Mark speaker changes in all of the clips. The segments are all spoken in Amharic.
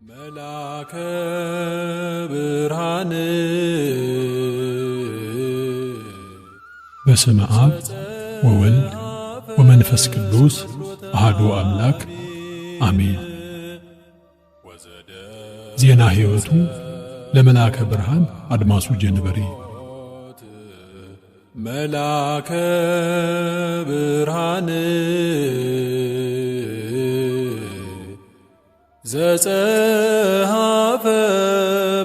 Speaker 1: መላከ ብርሃን።
Speaker 2: በስመ አብ ወወልድ ወመንፈስ ቅዱስ አሐዱ አምላክ አሜን። ዜና ሕይወቱ ለመልአከ ብርሃን አድማሱ ጀንበሬ።
Speaker 1: መላከ ብርሃን ዘጸሐፈ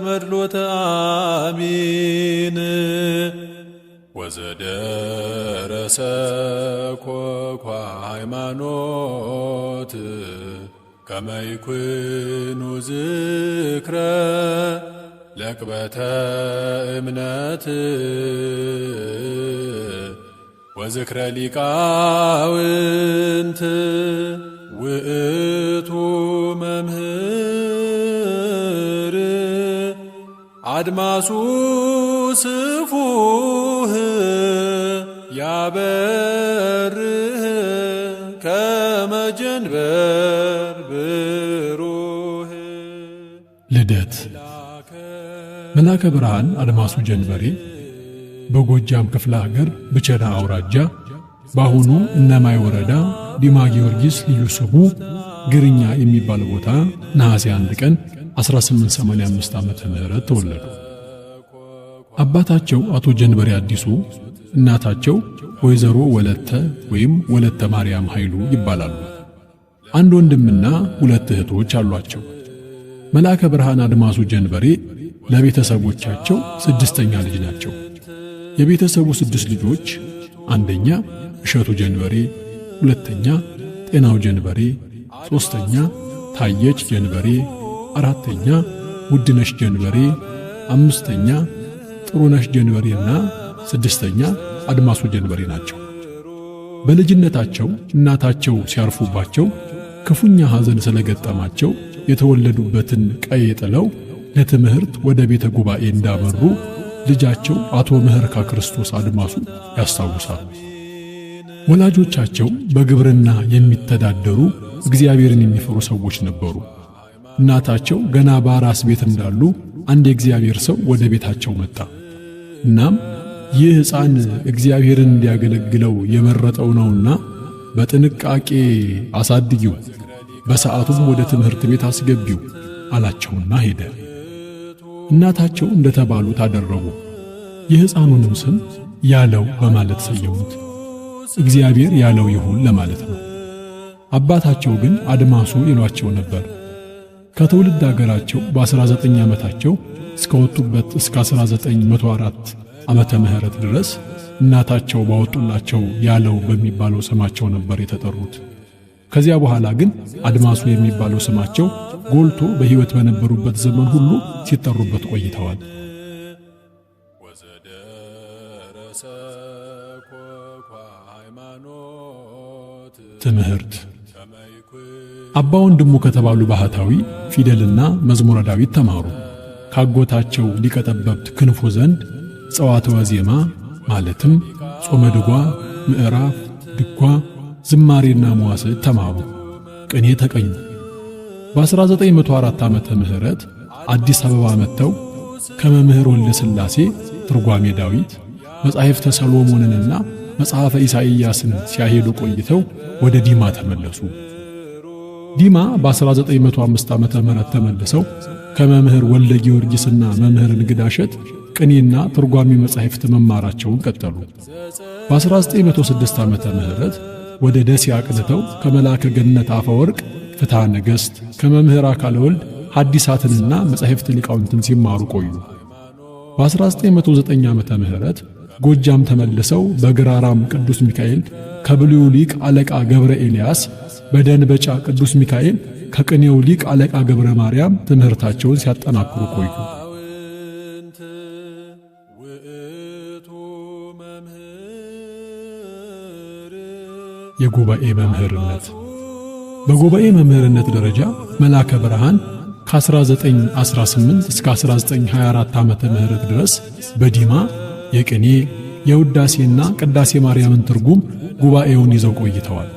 Speaker 1: መድሎተ አሚን ወዘደረሰ ኮኳ ሃይማኖት ከመይኩኑ ዝክረ ለቅበተ እምነት ወዝክረ ሊቃውንት ውእቱ መምህር አድማሱ ስፉህ ያበርህ ከመጀንበር ብሩህ።
Speaker 2: ልደት መልአከ ብርሃን አድማሱ ጀንበሬ በጎጃም ክፍለ ሀገር ብቸና አውራጃ በአሁኑ እነማይ ወረዳ ዲማ ጊዮርጊስ ልዩ ስሙ ግርኛ የሚባል ቦታ ነሐሴ 1 ቀን 1885 ዓመተ ምህረት ተወለዱ። አባታቸው አቶ ጀንበሬ አዲሱ፣ እናታቸው ወይዘሮ ወለተ ወይም ወለተ ማርያም ኃይሉ ይባላሉ። አንድ ወንድምና ሁለት እህቶች አሏቸው። መልአከ ብርሃን አድማሱ ጀንበሬ ለቤተሰቦቻቸው ስድስተኛ ልጅ ናቸው። የቤተሰቡ 6 ልጆች አንደኛ እሸቱ ጀንበሬ፣ ሁለተኛ ጤናው ጀንበሬ፣ ሶስተኛ ታየች ጀንበሬ፣ አራተኛ ውድነሽ ጀንበሬ፣ አምስተኛ ጥሩነሽ ጀንበሬና ስድስተኛ አድማሱ ጀንበሬ ናቸው። በልጅነታቸው እናታቸው ሲያርፉባቸው ክፉኛ ሐዘን ስለገጠማቸው የተወለዱበትን ቀዬ ጥለው ለትምህርት ወደ ቤተ ጉባኤ እንዳመሩ ልጃቸው አቶ ምህርካ ክርስቶስ አድማሱ ያስታውሳሉ። ወላጆቻቸው በግብርና የሚተዳደሩ እግዚአብሔርን የሚፈሩ ሰዎች ነበሩ። እናታቸው ገና በአራስ ቤት እንዳሉ አንድ የእግዚአብሔር ሰው ወደ ቤታቸው መጣ። እናም ይህ ሕፃን እግዚአብሔርን እንዲያገለግለው የመረጠው ነውና በጥንቃቄ አሳድጊው፣ በሰዓቱም ወደ ትምህርት ቤት አስገቢው አላቸውና ሄደ። እናታቸው እንደተባሉት አደረጉ። የሕፃኑንም ስም ያለው በማለት ሰየሙት። እግዚአብሔር ያለው ይሁን ለማለት ነው። አባታቸው ግን አድማሱ ይሏቸው ነበር። ከትውልድ አገራቸው በ19 ዓመታቸው እስከወጡበት እስከ 1904 ዓመተ ምህረት ድረስ እናታቸው ባወጡላቸው ያለው በሚባለው ስማቸው ነበር የተጠሩት። ከዚያ በኋላ ግን አድማሱ የሚባለው ስማቸው ጎልቶ በሕይወት በነበሩበት ዘመን ሁሉ ሲጠሩበት ቆይተዋል።
Speaker 1: ወዘደረሰ ኮኳ ሃይማኖት
Speaker 2: ትምህርት አባ ወንድሙ ከተባሉ ባህታዊ ፊደልና መዝሙረ ዳዊት ተማሩ። ካጎታቸው ሊቀ ጠበብት ክንፉ ዘንድ ጸዋትወ ዜማ ማለትም ጾመ ድጓ፣ ምዕራፍ፣ ድጓ፣ ዝማሬና መዋሥዕት ተማሩ። ቅኔ ተቀኙ። በ1904 ዓመተ ምህረት አዲስ አበባ መጥተው ከመምህር ወልደ ሥላሴ ትርጓሜ ዳዊት፣ መጻሕፍተ ሰሎሞንንና መጽሐፈ ኢሳይያስን ሲያሄዱ ቆይተው ወደ ዲማ ተመለሱ። ዲማ በ1905 ዓመተ ምህረት ተመልሰው ከመምህር ወልደ ጊዮርጊስና መምህር እንግዳሸት ቅኔና ትርጓሜ መጻሕፍት መማራቸውን ቀጠሉ። በ1906 ዓመተ ምህረት ወደ ደሴ አቅንተው ከመልአከ ገነት አፈወርቅ ፍትሐ ነገሥት፣ ከመምህር አካለ ወልድ ሐዲሳትንና መጻሕፍት ሊቃውንትን ሲማሩ ቆዩ። በ1909 ዓመተ ምህረት ጎጃም ተመልሰው በግራራም ቅዱስ ሚካኤል ከብሉዩ ሊቅ አለቃ ገብረ ኤልያስ፣ በደንበጫ ቅዱስ ሚካኤል ከቅኔው ሊቅ አለቃ ገብረ ማርያም ትምህርታቸውን ሲያጠናክሩ ቆዩ። የጉባኤ መምህርነት። በጉባኤ መምህርነት ደረጃ መልአከ ብርሃን ከ1918 እስከ 1924 ዓመተ ምህረት ድረስ በዲማ የቅኔ የውዳሴና ቅዳሴ ማርያምን ትርጉም ጉባኤውን ይዘው ቆይተዋል።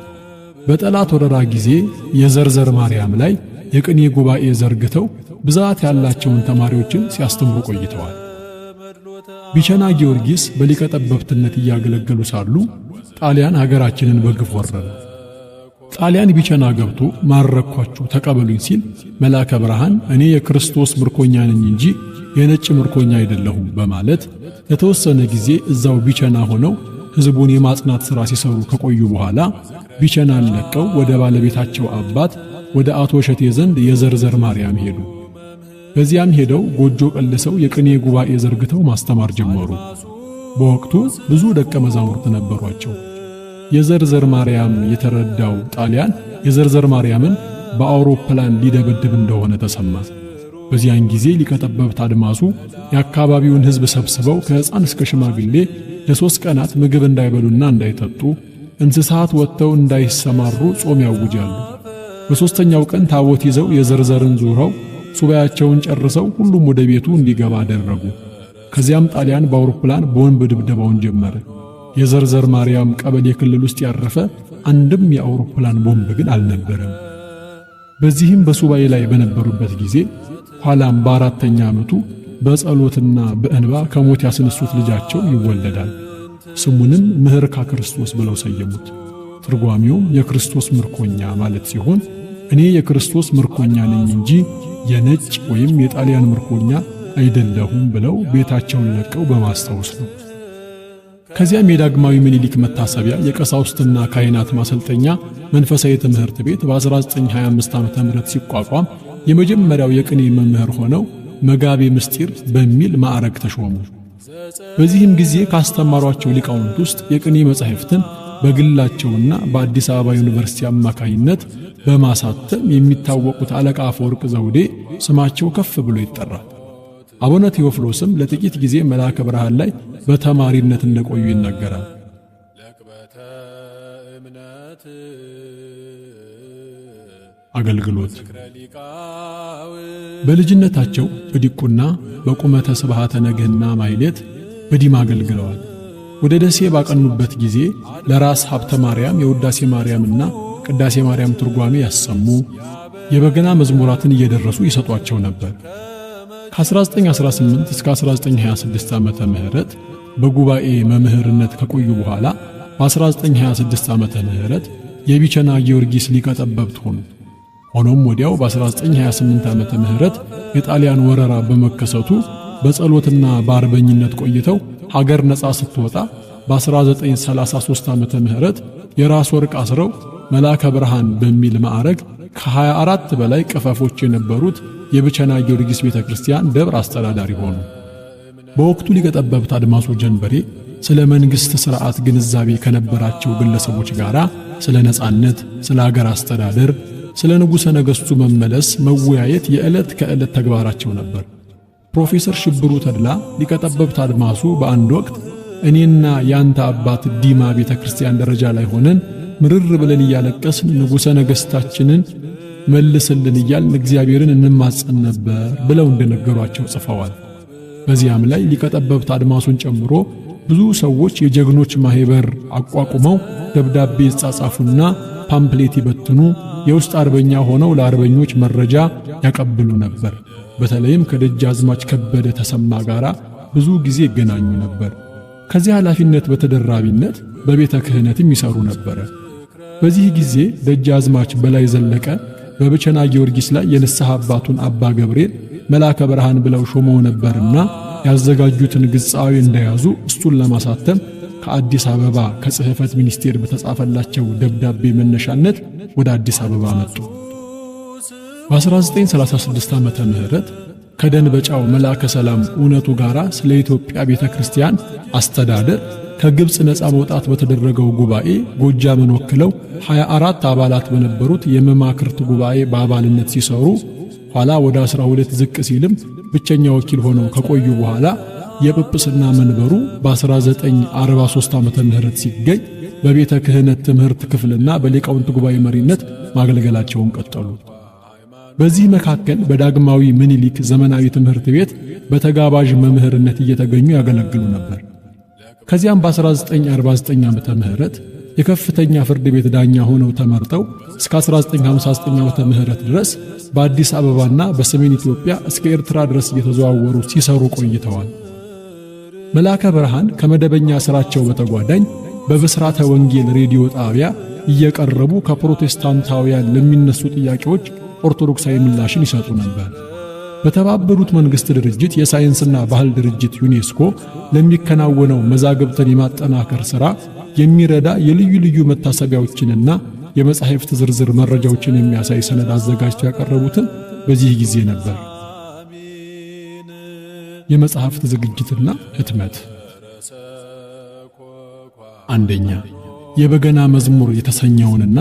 Speaker 2: በጠላት ወረራ ጊዜ የዘርዘር ማርያም ላይ የቅኔ ጉባኤ ዘርግተው ብዛት ያላቸውን ተማሪዎችን ሲያስተምሩ ቆይተዋል። ቢቸና ጊዮርጊስ በሊቀ ጠበብትነት እያገለገሉ ሳሉ ጣሊያን ሀገራችንን በግፍ ወረረ። ጣሊያን ቢቸና ገብቶ ማረኳችሁ ተቀበሉኝ ሲል መልአከ ብርሃን እኔ የክርስቶስ ምርኮኛ ነኝ እንጂ የነጭ ምርኮኛ አይደለሁም በማለት ለተወሰነ ጊዜ እዛው ቢቸና ሆነው ሕዝቡን የማጽናት ሥራ ሲሰሩ ከቆዩ በኋላ ቢቸናን ለቀው ወደ ባለቤታቸው አባት ወደ አቶ እሸቴ ዘንድ የዘርዘር ማርያም ሄዱ። በዚያም ሄደው ጎጆ ቀልሰው የቅኔ ጉባኤ ዘርግተው ማስተማር ጀመሩ። በወቅቱ ብዙ ደቀ መዛሙርት ነበሯቸው። የዘርዘር ማርያም የተረዳው ጣሊያን የዘርዘር ማርያምን በአውሮፕላን ሊደበድብ እንደሆነ ተሰማ። በዚያን ጊዜ ሊቀ ጠበብት አድማሱ የአካባቢውን ሕዝብ ሰብስበው ከሕፃን እስከ ሽማግሌ ለ3 ቀናት ምግብ እንዳይበሉና እንዳይጠጡ፣ እንስሳት ወጥተው እንዳይሰማሩ ጾም ያውጃሉ። በሦስተኛው ቀን ታቦት ይዘው የዘርዘርን ዙረው ሱባያቸውን ጨርሰው ሁሉም ወደ ቤቱ እንዲገባ አደረጉ። ከዚያም ጣሊያን በአውሮፕላን ቦምብ ድብደባውን ጀመረ። የዘርዘር ማርያም ቀበሌ ክልል ውስጥ ያረፈ አንድም የአውሮፕላን ቦምብ ግን አልነበረም። በዚህም በሱባኤ ላይ በነበሩበት ጊዜ ኋላም በ4ኛ ዓመቱ በጸሎትና በእንባ ከሞት ያስነሱት ልጃቸው ይወለዳል። ስሙንም ምህርካ ክርስቶስ ብለው ሰየሙት። ትርጓሜውም የክርስቶስ ምርኮኛ ማለት ሲሆን እኔ የክርስቶስ ምርኮኛ ነኝ እንጂ የነጭ ወይም የጣሊያን ምርኮኛ አይደለሁም ብለው ቤታቸውን ለቀው በማስታወስ ነው። ከዚያም የዳግማዊ ምኒልክ መታሰቢያ የቀሳውስትና ካህናት ማሰልጠኛ መንፈሳዊ ትምህርት ቤት በ1925 ዓመተ ምህረት ሲቋቋም የመጀመሪያው የቅኔ መምህር ሆነው መጋቤ ምስጢር በሚል ማዕረግ ተሾሙ። በዚህም ጊዜ ካስተማሯቸው ሊቃውንት ውስጥ የቅኔ መጻሕፍትን በግላቸውና በአዲስ አበባ ዩኒቨርሲቲ አማካይነት በማሳተም የሚታወቁት አለቃ አፈወርቅ ዘውዴ ስማቸው ከፍ ብሎ ይጠራል። አቡነ ቴዎፍሎስም ለጥቂት ጊዜ መልአከ ብርሃን ላይ በተማሪነት እንደቆዩ ይነገራል። አገልግሎት በልጅነታቸው በዲቁና በቁመተ ስብሃተ ነግህና ማይሌት በዲማ አገልግለዋል። ወደ ደሴ ባቀኑበት ጊዜ ለራስ ሀብተ ማርያም የውዳሴ ማርያምና ቅዳሴ ማርያም ትርጓሜ ያሰሙ፣ የበገና መዝሙራትን እየደረሱ ይሰጧቸው ነበር። ከ1918 እስከ 1926 ዓመተ ምህረት በጉባኤ መምህርነት ከቆዩ በኋላ በ1926 ዓመተ ምህረት የቢቸና ጊዮርጊስ ሊቀ ጠበብት ሆኑ። ሆኖም ወዲያው በ1928 ዓመተ ምህረት የጣሊያን ወረራ በመከሰቱ በጸሎትና በአርበኝነት ቆይተው ሀገር ነጻ ስትወጣ በ1933 ዓመተ ምህረት የራስ ወርቅ አስረው መልአከ ብርሃን በሚል ማዕረግ ከ24 በላይ ቅፈፎች የነበሩት የብቸና ጊዮርጊስ ቤተክርስቲያን ደብር አስተዳዳሪ ሆኑ። በወቅቱ ሊቀ ጠበብት አድማሱ ጀንበሬ ስለ መንግስት ሥርዓት ግንዛቤ ከነበራቸው ግለሰቦች ጋር ስለ ነጻነት፣ ስለ ሀገር አስተዳደር፣ ስለ ንጉሠ ነገሥቱ መመለስ መወያየት የዕለት ከዕለት ተግባራቸው ነበር። ፕሮፌሰር ሽብሩ ተድላ ሊቀ ጠበብት አድማሱ በአንድ ወቅት እኔና ያንተ አባት ዲማ ቤተክርስቲያን ደረጃ ላይ ሆነን ምርር ብለን እያለቀስን ንጉሠ ነገሥታችንን መልስልን እያልን እግዚአብሔርን እንማጸን ነበር ብለው እንደነገሯቸው ጽፈዋል። በዚያም ላይ ሊቀ ጠበብት አድማሱን ጨምሮ ብዙ ሰዎች የጀግኖች ማህበር አቋቁመው ደብዳቤ ይጻጻፉና pamphlet ይበትኑ፣ የውስጥ አርበኛ ሆነው ለአርበኞች መረጃ ያቀብሉ ነበር። በተለይም ከደጃዝማች ከበደ ተሰማ ጋር ብዙ ጊዜ ይገናኙ ነበር። ከዚህ ኃላፊነት በተደራቢነት በቤተ ክህነትም ይሰሩ ነበር። በዚህ ጊዜ ደጃዝማች በላይ ዘለቀ በብቸና ጊዮርጊስ ላይ የንስሐ አባቱን አባ ገብርኤል መልአከ ብርሃን ብለው ሾመው ነበርና ያዘጋጁትን ግጻዊ እንደያዙ እሱን ለማሳተም ከአዲስ አበባ ከጽሕፈት ሚኒስቴር በተጻፈላቸው ደብዳቤ መነሻነት ወደ አዲስ አበባ መጡ። በ1936 ዓመተ ምህረት ከደንበጫው መልአከ ሰላም እውነቱ ጋራ ስለ ኢትዮጵያ ቤተክርስቲያን አስተዳደር ከግብጽ ነፃ መውጣት በተደረገው ጉባኤ ጎጃምን ወክለው 24 አባላት በነበሩት የመማክርት ጉባኤ በአባልነት ሲሰሩ ኋላ ወደ 12 ዝቅ ሲልም ብቸኛ ወኪል ሆነው ከቆዩ በኋላ የጵጵስና መንበሩ በ1943 ዓመተ ምህረት ሲገኝ በቤተ ክህነት ትምህርት ክፍልና በሊቃውንት ጉባኤ መሪነት ማገልገላቸውን ቀጠሉ። በዚህ መካከል በዳግማዊ ምኒልክ ዘመናዊ ትምህርት ቤት በተጋባዥ መምህርነት እየተገኙ ያገለግሉ ነበር። ከዚያም በ1949 ዓመተ ምህረት የከፍተኛ ፍርድ ቤት ዳኛ ሆነው ተመርጠው እስከ 1959 ዓመተ ምህረት ድረስ በአዲስ አበባና በሰሜን ኢትዮጵያ እስከ ኤርትራ ድረስ እየተዘዋወሩ ሲሰሩ ቆይተዋል። መልአከ ብርሃን ከመደበኛ ሥራቸው በተጓዳኝ በብስራተ ወንጌል ሬዲዮ ጣቢያ እየቀረቡ ከፕሮቴስታንታውያን ለሚነሱ ጥያቄዎች ኦርቶዶክሳዊ ምላሽን ይሰጡ ነበር። በተባበሩት መንግሥት ድርጅት የሳይንስና ባህል ድርጅት ዩኔስኮ ለሚከናወነው መዛግብትን የማጠናከር ሥራ የሚረዳ የልዩ ልዩ መታሰቢያዎችንና የመጻሕፍት ዝርዝር መረጃዎችን የሚያሳይ ሰነድ አዘጋጅተው ያቀረቡትን በዚህ ጊዜ ነበር። የመጽሐፍት ዝግጅትና ህትመት። አንደኛ፣ የበገና መዝሙር የተሰኘውንና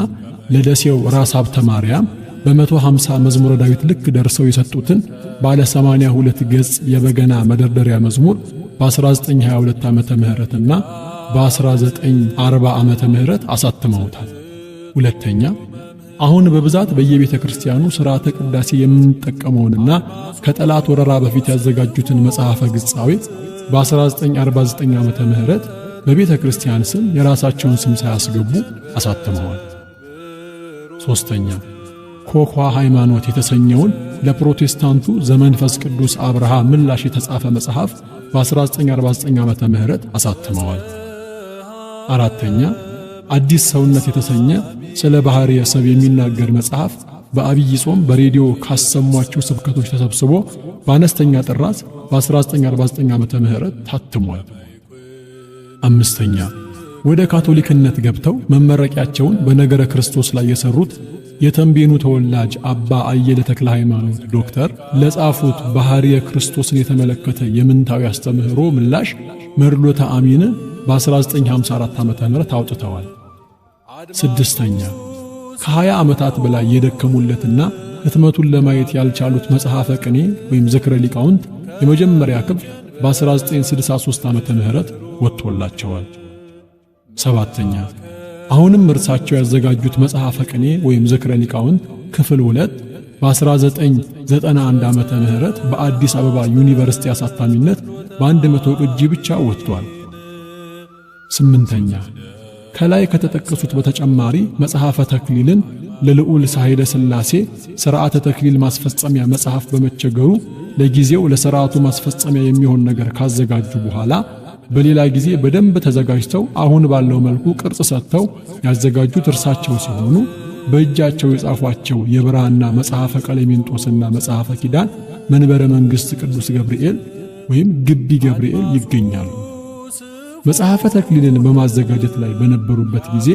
Speaker 2: ለደሴው ራስ ሀብተ ማርያም በ150 መዝሙረ ዳዊት ልክ ደርሰው የሰጡትን ባለ 82 ገጽ የበገና መደርደሪያ መዝሙር በ1922 ዓመተ ምህረትና በ1940 ዓመተ ምህረት አሳትመውታል። ሁለተኛ፣ አሁን በብዛት በየቤተ ክርስቲያኑ ሥርዓተ ቅዳሴ የምንጠቀመውንና ከጠላት ወረራ በፊት ያዘጋጁትን መጽሐፈ ግጻዌ በ1949 ዓመተ ምህረት በቤተ ክርስቲያን ስም የራሳቸውን ስም ሳያስገቡ አሳትመዋል። ሶስተኛ፣ ኮኳ ሃይማኖት የተሰኘውን ለፕሮቴስታንቱ ዘመንፈስ ቅዱስ አብርሃ ምላሽ የተጻፈ መጽሐፍ በ1949 ዓመተ ምህረት አሳትመዋል። አራተኛ፣ አዲስ ሰውነት የተሰኘ ስለ ባሕርየ ሰብ የሚናገር መጽሐፍ በአብይ ጾም በሬዲዮ ካሰሟቸው ስብከቶች ተሰብስቦ በአነስተኛ ጥራዝ በ1949 ዓመተ ምህረት ታትሟል። አምስተኛ፣ ወደ ካቶሊክነት ገብተው መመረቂያቸውን በነገረ ክርስቶስ ላይ የሰሩት የተንቤኑ ተወላጅ አባ አየለ ተክለ ሃይማኖት ዶክተር ለጻፉት ባሕርየ ክርስቶስን የተመለከተ የምንታዊ አስተምህሮ ምላሽ መድሎተ አሚን በ1954 ዓመተ ምህረት አውጥተዋል። ስድስተኛ፣ ከ20 ዓመታት በላይ የደከሙለትና ህትመቱን ለማየት ያልቻሉት መጽሐፈ ቅኔ ወይም ዝክረ ሊቃውንት የመጀመሪያ ክፍል በ1963 ዓመተ ምህረት ወጥቶላቸዋል። ሰባተኛ፣ አሁንም እርሳቸው ያዘጋጁት መጽሐፈ ቅኔ ወይም ዝክረ ሊቃውንት ክፍል 2 በ1991 ዓመተ ምህረት በአዲስ አበባ ዩኒቨርሲቲ አሳታሚነት በ100 ቅጂ ብቻ ወጥቷል። ስምንተኛ፣ ከላይ ከተጠቀሱት በተጨማሪ መጽሐፈ ተክሊልን ለልዑል ሳህለ ሥላሴ ሥርዓተ ተክሊል ማስፈጸሚያ መጽሐፍ በመቸገሩ ለጊዜው ለሥርዓቱ ማስፈጸሚያ የሚሆን ነገር ካዘጋጁ በኋላ በሌላ ጊዜ በደንብ ተዘጋጅተው አሁን ባለው መልኩ ቅርጽ ሰጥተው ያዘጋጁት እርሳቸው ሲሆኑ በእጃቸው የጻፏቸው የብራና መጽሐፈ ቀለሚንጦስና መጽሐፈ ኪዳን መንበረ መንግሥት ቅዱስ ገብርኤል ወይም ግቢ ገብርኤል ይገኛሉ። መጽሐፈ ተክሊልን በማዘጋጀት ላይ በነበሩበት ጊዜ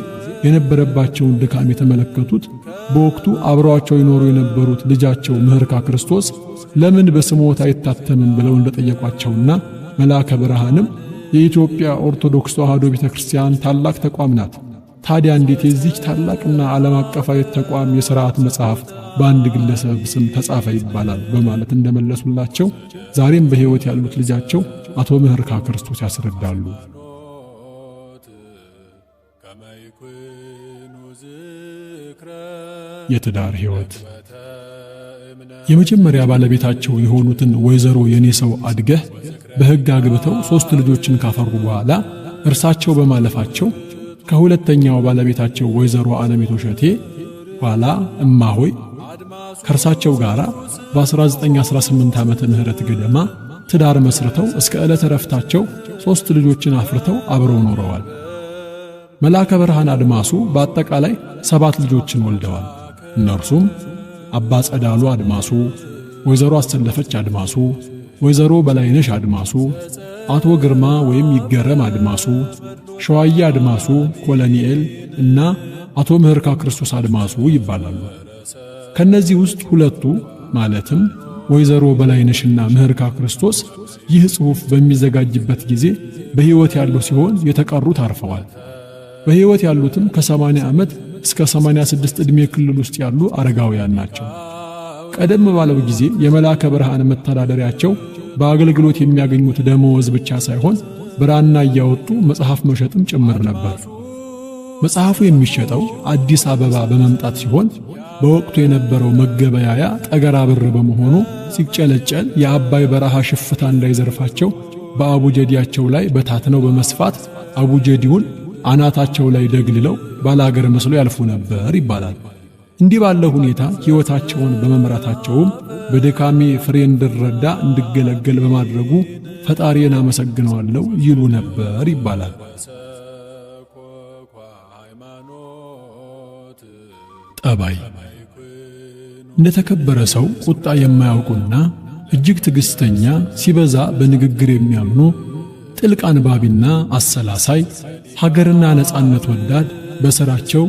Speaker 2: የነበረባቸውን ድካም የተመለከቱት በወቅቱ አብረዋቸው ይኖሩ የነበሩት ልጃቸው ምህርካ ክርስቶስ ለምን በስሞት አይታተምም ብለው እንደጠየቋቸውና መልአከ ብርሃንም የኢትዮጵያ ኦርቶዶክስ ተዋሕዶ ቤተክርስቲያን ታላቅ ተቋም ናት። ታዲያ እንዴት የዚች ታላቅና ዓለም አቀፋዊ ተቋም የሥርዓት መጽሐፍ በአንድ ግለሰብ ስም ተጻፈ ይባላል በማለት እንደመለሱላቸው ዛሬም በሕይወት ያሉት ልጃቸው አቶ ምህርካ ክርስቶስ ያስረዳሉ። የትዳር ሕይወት። የመጀመሪያ ባለቤታቸው የሆኑትን ወይዘሮ የኔሰው አድገህ በሕግ አግብተው 3 ልጆችን ካፈሩ በኋላ እርሳቸው በማለፋቸው ከሁለተኛው ባለቤታቸው ወይዘሮ አለሚቱ ሸቴ ኋላ እማሆይ ከእርሳቸው ጋር በ1918 ዓመተ ምህረት ገደማ ትዳር መስርተው እስከ ዕለተ ረፍታቸው 3 ልጆችን አፍርተው አብረው ኖረዋል። መልአከ ብርሃን አድማሱ በአጠቃላይ 7 ልጆችን ወልደዋል። እነርሱም አባ ጸዳሉ አድማሱ፣ ወይዘሮ አሰለፈች አድማሱ፣ ወይዘሮ በላይነሽ አድማሱ፣ አቶ ግርማ ወይም ይገረም አድማሱ፣ ሸዋዬ አድማሱ ኮሎኔል እና አቶ ምህርካ ክርስቶስ አድማሱ ይባላሉ። ከነዚህ ውስጥ ሁለቱ ማለትም ወይዘሮ በላይነሽና ምህርካ ክርስቶስ ይህ ጽሑፍ በሚዘጋጅበት ጊዜ በሕይወት ያሉ ሲሆን የተቀሩት አርፈዋል። በሕይወት ያሉትም ከ80 ዓመት እስከ 86 ዕድሜ ክልል ውስጥ ያሉ አረጋውያን ናቸው። ቀደም ባለው ጊዜ የመልአከ ብርሃን መተዳደሪያቸው በአገልግሎት የሚያገኙት ደመወዝ ብቻ ሳይሆን ብራና እያወጡ መጽሐፍ መሸጥም ጭምር ነበር። መጽሐፉ የሚሸጠው አዲስ አበባ በመምጣት ሲሆን በወቅቱ የነበረው መገበያያ ጠገራ ብር በመሆኑ ሲጨለጨል የአባይ በረሃ ሽፍታ እንዳይዘርፋቸው በአቡጀዲያቸው ላይ በታትነው በመስፋት አቡጀዲውን አናታቸው ላይ ደግልለው ባላገር መስሎ ያልፉ ነበር ይባላል። እንዲህ ባለ ሁኔታ ሕይወታቸውን በመምራታቸውም በድካሜ ፍሬ እንድረዳ እንድገለገል በማድረጉ ፈጣሪን አመሰግነዋለሁ ይሉ ነበር ይባላል። ጠባይ እንደተከበረ ሰው ቁጣ የማያውቁና እጅግ ትዕግስተኛ፣ ሲበዛ በንግግር የሚያምኑ፣ ጥልቅ አንባቢና አሰላሳይ፣ ሀገርና ነጻነት ወዳድ፣ በሥራቸው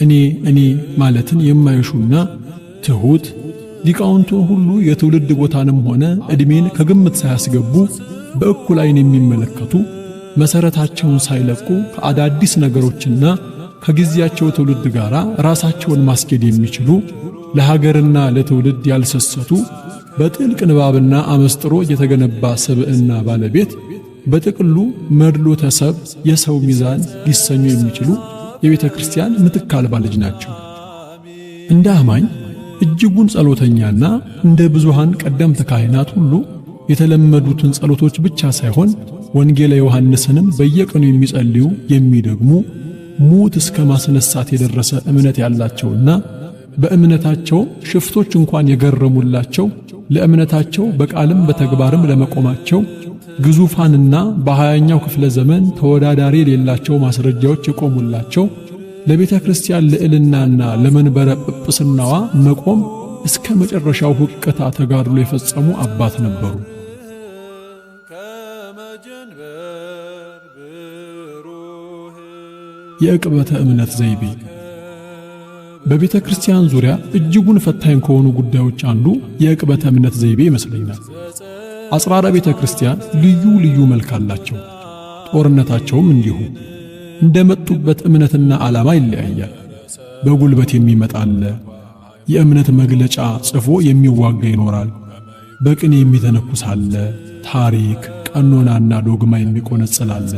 Speaker 2: እኔ እኔ ማለትን የማይሹና ትሁት፣ ሊቃውንቱን ሁሉ የትውልድ ቦታንም ሆነ ዕድሜን ከግምት ሳያስገቡ በእኩል ዓይን የሚመለከቱ፣ መሠረታቸውን ሳይለቁ ከአዳዲስ ነገሮችና ከጊዜያቸው ትውልድ ጋር ራሳቸውን ማስኬድ የሚችሉ፣ ለሀገርና ለትውልድ ያልሰሰቱ፣ በጥልቅ ንባብና አመስጥሮ የተገነባ ስብዕና ባለቤት፣ በጥቅሉ መድሎተ ሰብ የሰው ሚዛን ሊሰኙ የሚችሉ የቤተ ክርስቲያን ምትክ አልባ ልጅ ናቸው። እንደ አማኝ እጅጉን ጸሎተኛና እንደ ብዙሃን ቀደምት ካህናት ሁሉ የተለመዱትን ጸሎቶች ብቻ ሳይሆን ወንጌለ ዮሐንስንም በየቀኑ የሚጸልዩ የሚደግሙ፣ ሙት እስከ ማስነሳት የደረሰ እምነት ያላቸውና በእምነታቸው ሽፍቶች እንኳን የገረሙላቸው፣ ለእምነታቸው በቃልም በተግባርም ለመቆማቸው ግዙፋንና በሃያኛው ክፍለ ዘመን ተወዳዳሪ የሌላቸው ማስረጃዎች የቆሙላቸው፣ ለቤተ ክርስቲያን ልዕልናና ለመንበረ ጵጵስናዋ መቆም እስከ መጨረሻው ሁቅታ ተጋድሎ የፈጸሙ አባት ነበሩ። የዕቅበተ እምነት ዘይቤ በቤተ ክርስቲያን ዙሪያ እጅጉን ፈታኝ ከሆኑ ጉዳዮች አንዱ የዕቅበተ እምነት ዘይቤ ይመስለኛል። አጽራረ ቤተ ክርስቲያን ልዩ ልዩ መልክ አላቸው። ጦርነታቸውም እንዲሁ እንደመጡበት እምነትና ዓላማ ይለያያል። በጉልበት የሚመጣ አለ። የእምነት መግለጫ ጽፎ የሚዋጋ ይኖራል። በቅኔ የሚተነኩስ አለ። ታሪክ ቀኖናና ዶግማ የሚቆነጽል አለ።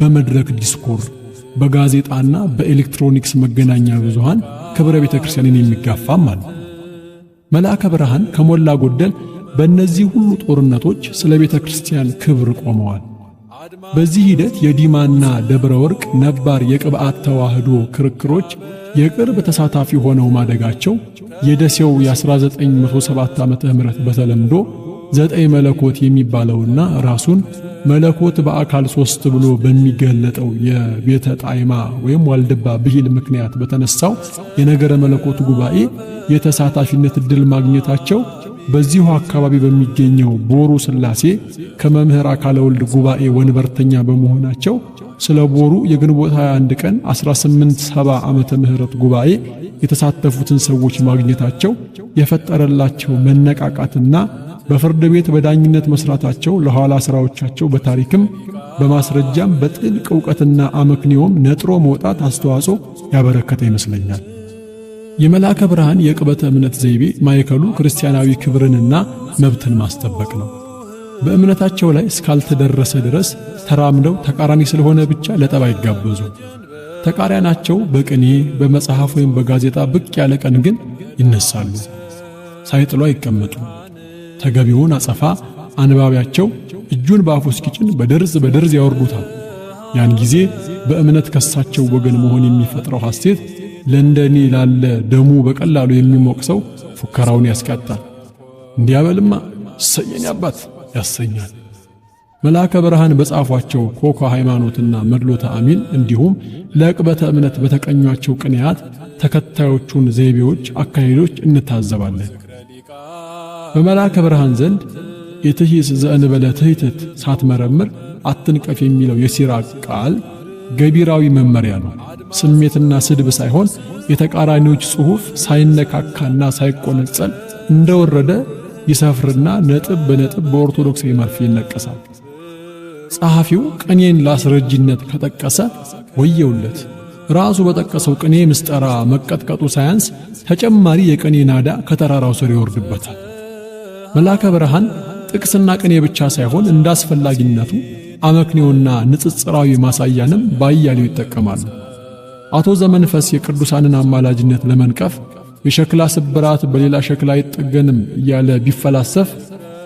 Speaker 2: በመድረክ ዲስኩር፣ በጋዜጣና በኤሌክትሮኒክስ መገናኛ ብዙሃን ክብረ ቤተ ክርስቲያንን የሚጋፋም አለ። መልአከ ብርሃን ከሞላ ጎደል በእነዚህ ሁሉ ጦርነቶች ስለ ቤተ ክርስቲያን ክብር ቆመዋል። በዚህ ሂደት የዲማና ደብረ ወርቅ ነባር የቅብዓት ተዋህዶ ክርክሮች የቅርብ ተሳታፊ ሆነው ማደጋቸው፣ የደሴው የ1907 ዓመተ ምህረት በተለምዶ ዘጠኝ መለኮት የሚባለውና ራሱን መለኮት በአካል ሶስት ብሎ በሚገለጠው የቤተ ጣይማ ወይም ዋልድባ ብሂል ምክንያት በተነሳው የነገረ መለኮት ጉባኤ የተሳታፊነት ዕድል ማግኘታቸው፣ በዚሁ አካባቢ በሚገኘው ቦሩ ስላሴ ከመምህር አካለ ወልድ ጉባኤ ወንበርተኛ በመሆናቸው ስለ ቦሩ የግንቦት 21 ቀን 1870 ዓመተ ምህረት ጉባኤ የተሳተፉትን ሰዎች ማግኘታቸው የፈጠረላቸው መነቃቃትና በፍርድ ቤት በዳኝነት መስራታቸው ለኋላ ስራዎቻቸው በታሪክም በማስረጃም በጥልቅ ዕውቀትና አመክንዮም ነጥሮ መውጣት አስተዋጽኦ ያበረከተ ይመስለኛል። የመልአከ ብርሃን የዕቅበተ እምነት ዘይቤ ማዕከሉ ክርስቲያናዊ ክብርንና መብትን ማስጠበቅ ነው። በእምነታቸው ላይ እስካልተደረሰ ድረስ ተራምደው ተቃራኒ ስለሆነ ብቻ ለጠብ አይጋበዙ። ተቃራኒያቸው በቅኔ፣ በመጽሐፍ ወይም በጋዜጣ ብቅ ያለ ቀን ግን ይነሳሉ። ሳይጥሉ አይቀመጡ። ተገቢውን አጸፋ አንባቢያቸው እጁን በአፉ እስኪጭን በደርዝ በደርዝ ያወርዱታል። ያን ጊዜ በእምነት ከሳቸው ወገን መሆን የሚፈጥረው ሐሴት ለእንደኔ ላለ ደሙ በቀላሉ የሚሞቅ ሰው ፉከራውን ያስቀጣል። እንዲያበልማ ሰየኝ አባት ያሰኛል። መልአከ ብርሃን በጻፏቸው ኮኳ ሃይማኖትና መድሎተ አሚን እንዲሁም ለዕቅበተ እምነት በተቀኟቸው ቅኔያት ተከታዮቹን ዘይቤዎች፣ አካሄዶች እንታዘባለን። በመልአከ ብርሃን ዘንድ ኢትሂስ ዘእንበለ ትሕትት፣ ሳትመረምር አትንቀፍ የሚለው የሲራክ ቃል ገቢራዊ መመሪያ ነው። ስሜትና ስድብ ሳይሆን የተቃራኒዎች ጽሑፍ ሳይነካካና ሳይቆነጸል እንደወረደ ይሰፍርና ነጥብ በነጥብ በኦርቶዶክሳዊ መርፌ ይነቀሳል። ጸሐፊው ቅኔን ላስረጅነት ከጠቀሰ ወየውለት። ራሱ በጠቀሰው ቅኔ ምስጠራ መቀጥቀጡ ሳያንስ ተጨማሪ የቅኔ ናዳ ከተራራው ስር ይወርድበታል። መልአከ ብርሃን ጥቅስና ቅኔ ብቻ ሳይሆን እንዳስፈላጊነቱ አመክንዮና ንጽጽራዊ ማሳያንም ባያሌው ይጠቀማሉ። አቶ ዘመንፈስ የቅዱሳንን አማላጅነት ለመንቀፍ የሸክላ ስብራት በሌላ ሸክላ አይጠገንም እያለ ቢፈላሰፍ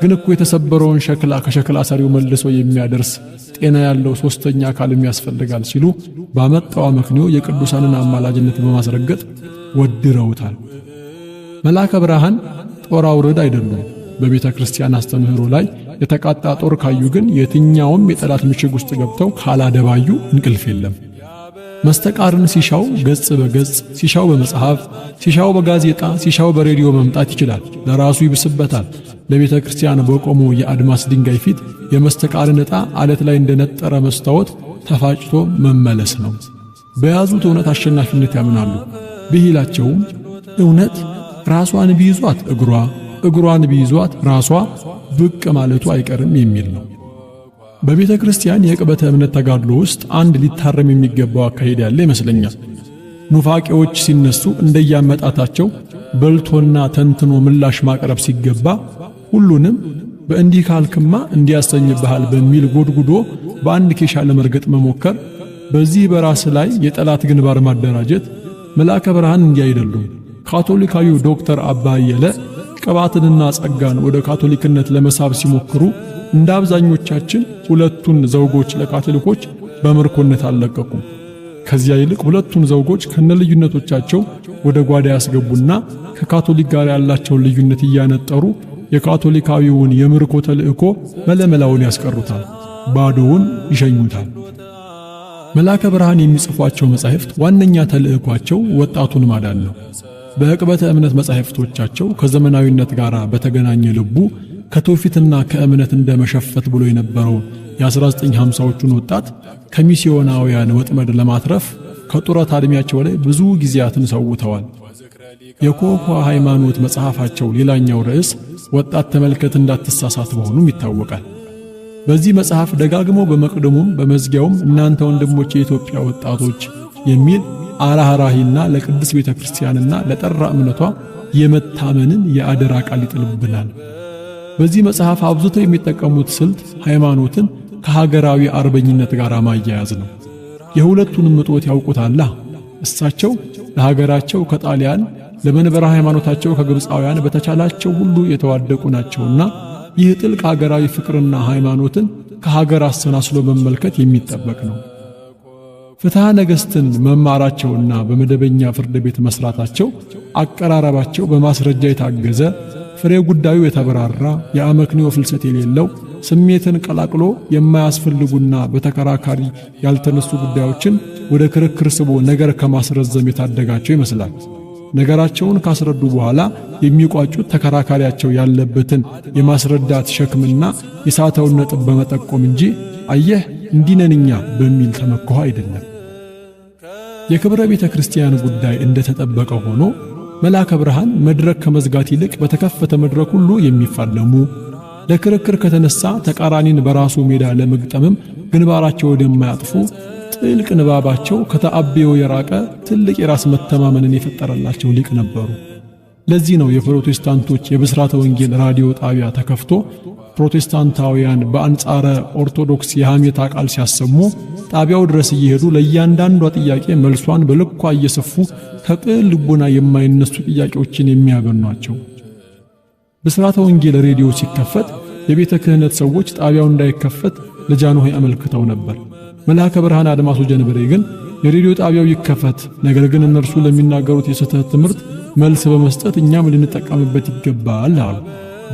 Speaker 2: ግን እኮ የተሰበረውን ሸክላ ከሸክላ ሰሪው መልሶ የሚያደርስ ጤና ያለው ሶስተኛ አካልም ያስፈልጋል ሲሉ ባመጣው አመክንዮ የቅዱሳንን አማላጅነት በማስረገጥ ወድረውታል። መልአከ ብርሃን ጦር አውርድ አይደሉም። በቤተ ክርስቲያን አስተምህሮ ላይ የተቃጣ ጦር ካዩ ግን የትኛውም የጠላት ምሽግ ውስጥ ገብተው ካላደባዩ እንቅልፍ የለም። መስተቃርን ሲሻው ገጽ በገጽ፣ ሲሻው በመጽሐፍ፣ ሲሻው በጋዜጣ፣ ሲሻው በሬዲዮ መምጣት ይችላል። ለራሱ ይብስበታል። ለቤተ ክርስቲያን በቆመው የአድማስ ድንጋይ ፊት የመስተቃርን ዕጣ አለት ላይ እንደነጠረ መስታወት ተፋጭቶ መመለስ ነው። በያዙት እውነት አሸናፊነት ያምናሉ። ብሂላቸውም እውነት ራሷን ቢይዟት እግሯ፣ እግሯን ቢይዟት ራሷ ብቅ ማለቱ አይቀርም የሚል ነው። በቤተ ክርስቲያን የዕቅበተ እምነት ተጋድሎ ውስጥ አንድ ሊታረም የሚገባው አካሄድ ያለ ይመስለኛል። ኑፋቄዎች ሲነሱ እንደያመጣታቸው በልቶና ተንትኖ ምላሽ ማቅረብ ሲገባ ሁሉንም በእንዲህ ካልክማ እንዲያሰኝብሃል በሚል ጎድጉዶ በአንድ ኬሻ ለመርገጥ መሞከር፣ በዚህ በራስ ላይ የጠላት ግንባር ማደራጀት መልአከ ብርሃን እንዲህ አይደሉም። ካቶሊካዊው ዶክተር አባ አየለ ቅባትንና ጸጋን ወደ ካቶሊክነት ለመሳብ ሲሞክሩ እንደ አብዛኞቻችን ሁለቱን ዘውጎች ለካቶሊኮች በምርኮነት አልለቀቁም። ከዚያ ይልቅ ሁለቱን ዘውጎች ከነልዩነቶቻቸው ወደ ጓዳ ያስገቡና ከካቶሊክ ጋር ያላቸውን ልዩነት እያነጠሩ የካቶሊካዊውን የምርኮ ተልእኮ መለመላውን ያስቀሩታል፣ ባዶውን ይሸኙታል። መልአከ ብርሃን የሚጽፏቸው መጻሕፍት ዋነኛ ተልእኳቸው ወጣቱን ማዳን ነው። በዕቅበተ እምነት መጻሕፍቶቻቸው ከዘመናዊነት ጋር በተገናኘ ልቡ ከትውፊትና ከእምነት እንደመሸፈት ብሎ የነበረው የ1950ዎቹን ወጣት ከሚስዮናውያን ወጥመድ ለማትረፍ ከጡረታ ዕድሜያቸው ላይ ብዙ ጊዜያትን ሰውተዋል። የኮኳ ሃይማኖት መጽሐፋቸው ሌላኛው ርዕስ ወጣት ተመልከት እንዳትሳሳት መሆኑም ይታወቃል። በዚህ መጽሐፍ ደጋግመው በመቅደሙም በመዝጊያውም እናንተ ወንድሞች የኢትዮጵያ ወጣቶች የሚል አራህራሂና ለቅድስት ቤተ ክርስቲያንና ለጠራ እምነቷ የመታመንን የአደራ ቃል ይጥልብናል። በዚህ መጽሐፍ አብዝተው የሚጠቀሙት ስልት ሃይማኖትን ከሀገራዊ አርበኝነት ጋር ማያያዝ ነው። የሁለቱንም እጦት ያውቁታላ። እሳቸው ለሀገራቸው ከጣሊያን፣ ለመንበረ ሃይማኖታቸው ከግብፃውያን በተቻላቸው ሁሉ የተዋደቁ ናቸውና ይህ ጥልቅ ሀገራዊ ፍቅርና ሃይማኖትን ከሀገር አሰናስሎ መመልከት የሚጠበቅ ነው። ፍትሐ ነገሥትን መማራቸውና በመደበኛ ፍርድ ቤት መስራታቸው አቀራረባቸው በማስረጃ የታገዘ፣ ፍሬ ጉዳዩ የተብራራ፣ የአመክንዮ ፍልሰት የሌለው፣ ስሜትን ቀላቅሎ የማያስፈልጉና በተከራካሪ ያልተነሱ ጉዳዮችን ወደ ክርክር ስቦ ነገር ከማስረዘም የታደጋቸው ይመስላል። ነገራቸውን ካስረዱ በኋላ የሚቋጩት ተከራካሪያቸው ያለበትን የማስረዳት ሸክምና የሳተውን ነጥብ በመጠቆም እንጂ አየህ እንዲህ ነን እኛ በሚል ተመክሖ አይደለም። የክብረ ቤተ ክርስቲያን ጉዳይ እንደተጠበቀ ሆኖ መልአከ ብርሃን መድረክ ከመዝጋት ይልቅ በተከፈተ መድረክ ሁሉ የሚፋለሙ፣ ለክርክር ከተነሳ ተቃራኒን በራሱ ሜዳ ለመግጠምም ግንባራቸው ወደማያጥፉ፣ ጥልቅ ንባባቸው ከተአቤው የራቀ ትልቅ የራስ መተማመንን የፈጠረላቸው ሊቅ ነበሩ። ለዚህ ነው የፕሮቴስታንቶች የብስራተ ወንጌል ራዲዮ ጣቢያ ተከፍቶ ፕሮቴስታንታውያን በአንጻረ ኦርቶዶክስ የሐሜታ ቃል ሲያሰሙ ጣቢያው ድረስ እየሄዱ ለእያንዳንዷ ጥያቄ መልሷን በልኳ እየሰፉ ከቅን ልቦና የማይነሱ ጥያቄዎችን የሚያበኗቸው። ብስራተ ወንጌል ሬዲዮ ሲከፈት የቤተ ክህነት ሰዎች ጣቢያው እንዳይከፈት ለጃንሆይ አመልክተው ነበር። መልአከ ብርሃን አድማሱ ጀንበሬ ግን የሬዲዮ ጣቢያው ይከፈት፣ ነገር ግን እነርሱ ለሚናገሩት የስህተት ትምህርት መልስ በመስጠት እኛም ልንጠቀምበት ይገባል አሉ።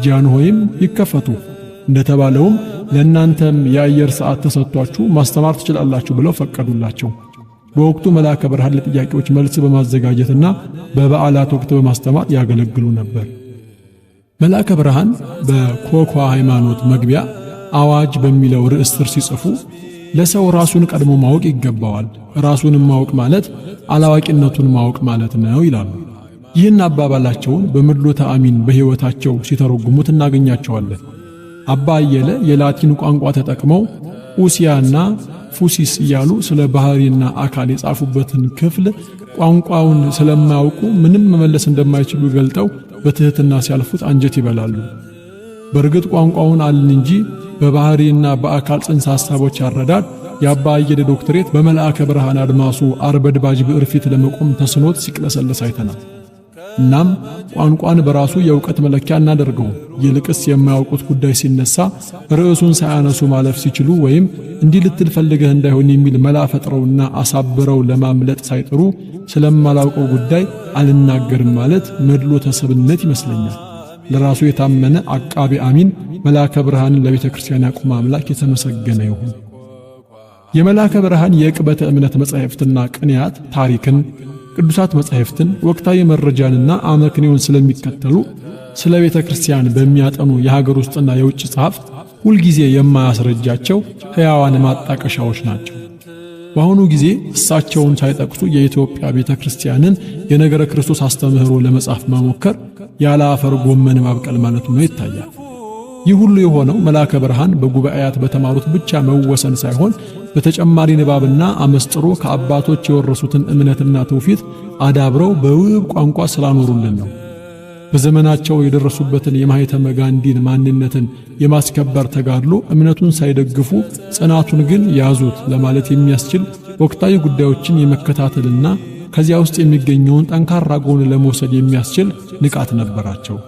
Speaker 2: ጃንሆይም ይከፈቱ፣ እንደተባለውም ለእናንተም የአየር ሰዓት ተሰጥቷችሁ ማስተማር ትችላላችሁ ብለው ፈቀዱላቸው። በወቅቱ መልአከ ብርሃን ለጥያቄዎች መልስ በማዘጋጀትና በበዓላት ወቅት በማስተማር ያገለግሉ ነበር። መልአከ ብርሃን በኮኳ ሃይማኖት መግቢያ አዋጅ በሚለው ርዕስ ስር ሲጽፉ ለሰው ራሱን ቀድሞ ማወቅ ይገባዋል፣ ራሱንም ማወቅ ማለት አላዋቂነቱን ማወቅ ማለት ነው ይላሉ። ይህን አባባላቸውን በመድሎተ አሚን በሕይወታቸው ሲተረጉሙት እናገኛቸዋለን። አባ አየለ የላቲን ቋንቋ ተጠቅመው ኡሲያና ፉሲስ እያሉ ስለ ባህሪና አካል የጻፉበትን ክፍል ቋንቋውን ስለማያውቁ ምንም መመለስ እንደማይችሉ ገልጠው በትህትና ሲያልፉት አንጀት ይበላሉ። በእርግጥ ቋንቋውን አልን እንጂ በባህሪና በአካል ጽንሰ ሐሳቦች አረዳድ የአባ አየለ ዶክትሬት በመልአከ ብርሃን አድማሱ አርበድባጅ ብዕር ፊት ለመቆም ተስኖት ሲቅለሰለስ አይተናል። እናም ቋንቋን በራሱ የእውቀት መለኪያ አናደርገውም። ይልቅስ የማያውቁት ጉዳይ ሲነሳ ርዕሱን ሳያነሱ ማለፍ ሲችሉ ወይም እንዲህ ልትል ፈልገህ እንዳይሆን የሚል መላ ፈጥረውና አሳብረው ለማምለጥ ሳይጥሩ ስለማላውቀው ጉዳይ አልናገርም ማለት መድሎ ተሰብነት ይመስለኛል። ለራሱ የታመነ አቃቢ አሚን መልአከ ብርሃንን ለቤተ ክርስቲያን ያቆመ አምላክ የተመሰገነ ይሁን። የመልአከ ብርሃን የዕቅበተ እምነት መጻሕፍትና ቅኔያት ታሪክን፣ ቅዱሳት መጻሕፍትን፣ ወቅታዊ መረጃንና አመክንዮን ስለሚከተሉ ስለ ቤተ ክርስቲያን በሚያጠኑ የሀገር ውስጥና የውጭ ጸሐፍት ሁልጊዜ የማያስረጃቸው ሕያዋን ማጣቀሻዎች ናቸው። በአሁኑ ጊዜ እሳቸውን ሳይጠቅሱ የኢትዮጵያ ቤተ ክርስቲያንን የነገረ ክርስቶስ አስተምህሮ ለመጻፍ መሞከር ያለ አፈር ጎመን ማብቀል ማለት ነው ይታያል። ይህ ሁሉ የሆነው መልአከ ብርሃን በጉባኤያት በተማሩት ብቻ መወሰን ሳይሆን በተጨማሪ ንባብና አመስጥሮ ከአባቶች የወረሱትን እምነትና ትውፊት አዳብረው በውብ ቋንቋ ስላኖሩልን ነው። በዘመናቸው የደረሱበትን የማኅተመ ጋንዲን ማንነትን የማስከበር ተጋድሎ እምነቱን ሳይደግፉ ጽናቱን ግን ያዙት ለማለት የሚያስችል ወቅታዊ ጉዳዮችን የመከታተልና ከዚያ ውስጥ የሚገኘውን ጠንካራ ጎን ለመውሰድ የሚያስችል ንቃት ነበራቸው።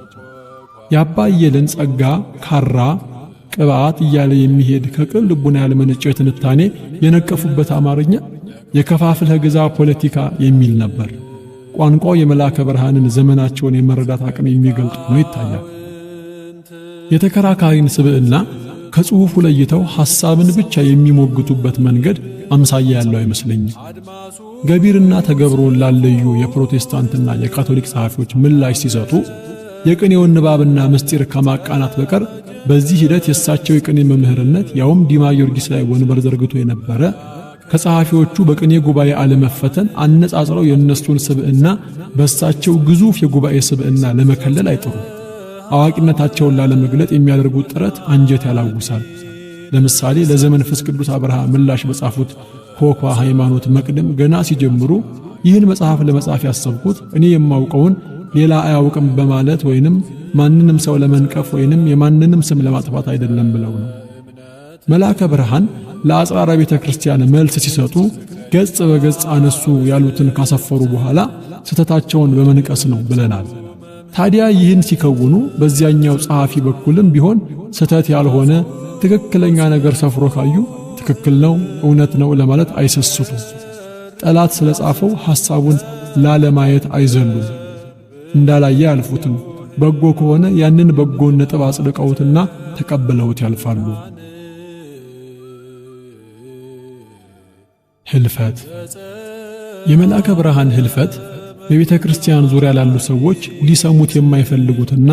Speaker 2: የአባ አየለን ጸጋ ካራ ቅብዓት እያለ የሚሄድ ከቅን ልቡና ያልመነጨ ትንታኔ የነቀፉበት አማርኛ የከፋፍለህ ግዛ ፖለቲካ የሚል ነበር። ቋንቋው የመልአከ ብርሃንን ዘመናቸውን የመረዳት አቅም የሚገልጥ ሆኖ ይታያል። የተከራካሪን ስብዕና ከጽሑፉ ለይተው ሐሳብን ብቻ የሚሞግቱበት መንገድ አምሳያ ያለው አይመስለኝም። ገቢርና ተገብሮን ላለዩ የፕሮቴስታንትና የካቶሊክ ጸሐፊዎች ምላሽ ሲሰጡ የቅኔውን ንባብና ምስጢር ከማቃናት በቀር በዚህ ሂደት የእሳቸው የቅኔ መምህርነት ያውም ዲማ ጊዮርጊስ ላይ ወንበር ዘርግቶ የነበረ ከጸሐፊዎቹ በቅኔ ጉባኤ አለመፈተን አነጻጽረው የእነሱን ስብዕና በእሳቸው ግዙፍ የጉባኤ ስብዕና ለመከለል አይጥሩም። አዋቂነታቸውን ላለመግለጥ የሚያደርጉት ጥረት አንጀት ያላውሳል። ለምሳሌ ለዘመንፈስ ቅዱስ አብርሃ ምላሽ በጻፉት ኮኳ ሃይማኖት መቅድም ገና ሲጀምሩ ይህን መጽሐፍ ለመጻፍ ያሰብኩት እኔ የማውቀውን ሌላ አያውቅም በማለት ወይንም ማንንም ሰው ለመንቀፍ ወይንም የማንንም ስም ለማጥፋት አይደለም ብለው ነው። መልአከ ብርሃን ለአጽራረ ቤተ ክርስቲያን መልስ ሲሰጡ ገጽ በገጽ አነሱ ያሉትን ካሰፈሩ በኋላ ስህተታቸውን በመንቀስ ነው ብለናል። ታዲያ ይህን ሲከውኑ በዚያኛው ጸሐፊ በኩልም ቢሆን ስህተት ያልሆነ ትክክለኛ ነገር ሰፍሮ ካዩ ትክክል ነው፣ እውነት ነው ለማለት አይሰስቱም። ጠላት ስለጻፈው ሐሳቡን ላለማየት አይዘሉም። እንዳላየ አያልፉትም። በጎ ከሆነ ያንን በጎን ነጥብ አጽድቀውትና ተቀብለውት ያልፋሉ። ህልፈት የመልአከ ብርሃን ህልፈት በቤተ ክርስቲያን ዙሪያ ላሉ ሰዎች ሊሰሙት የማይፈልጉትና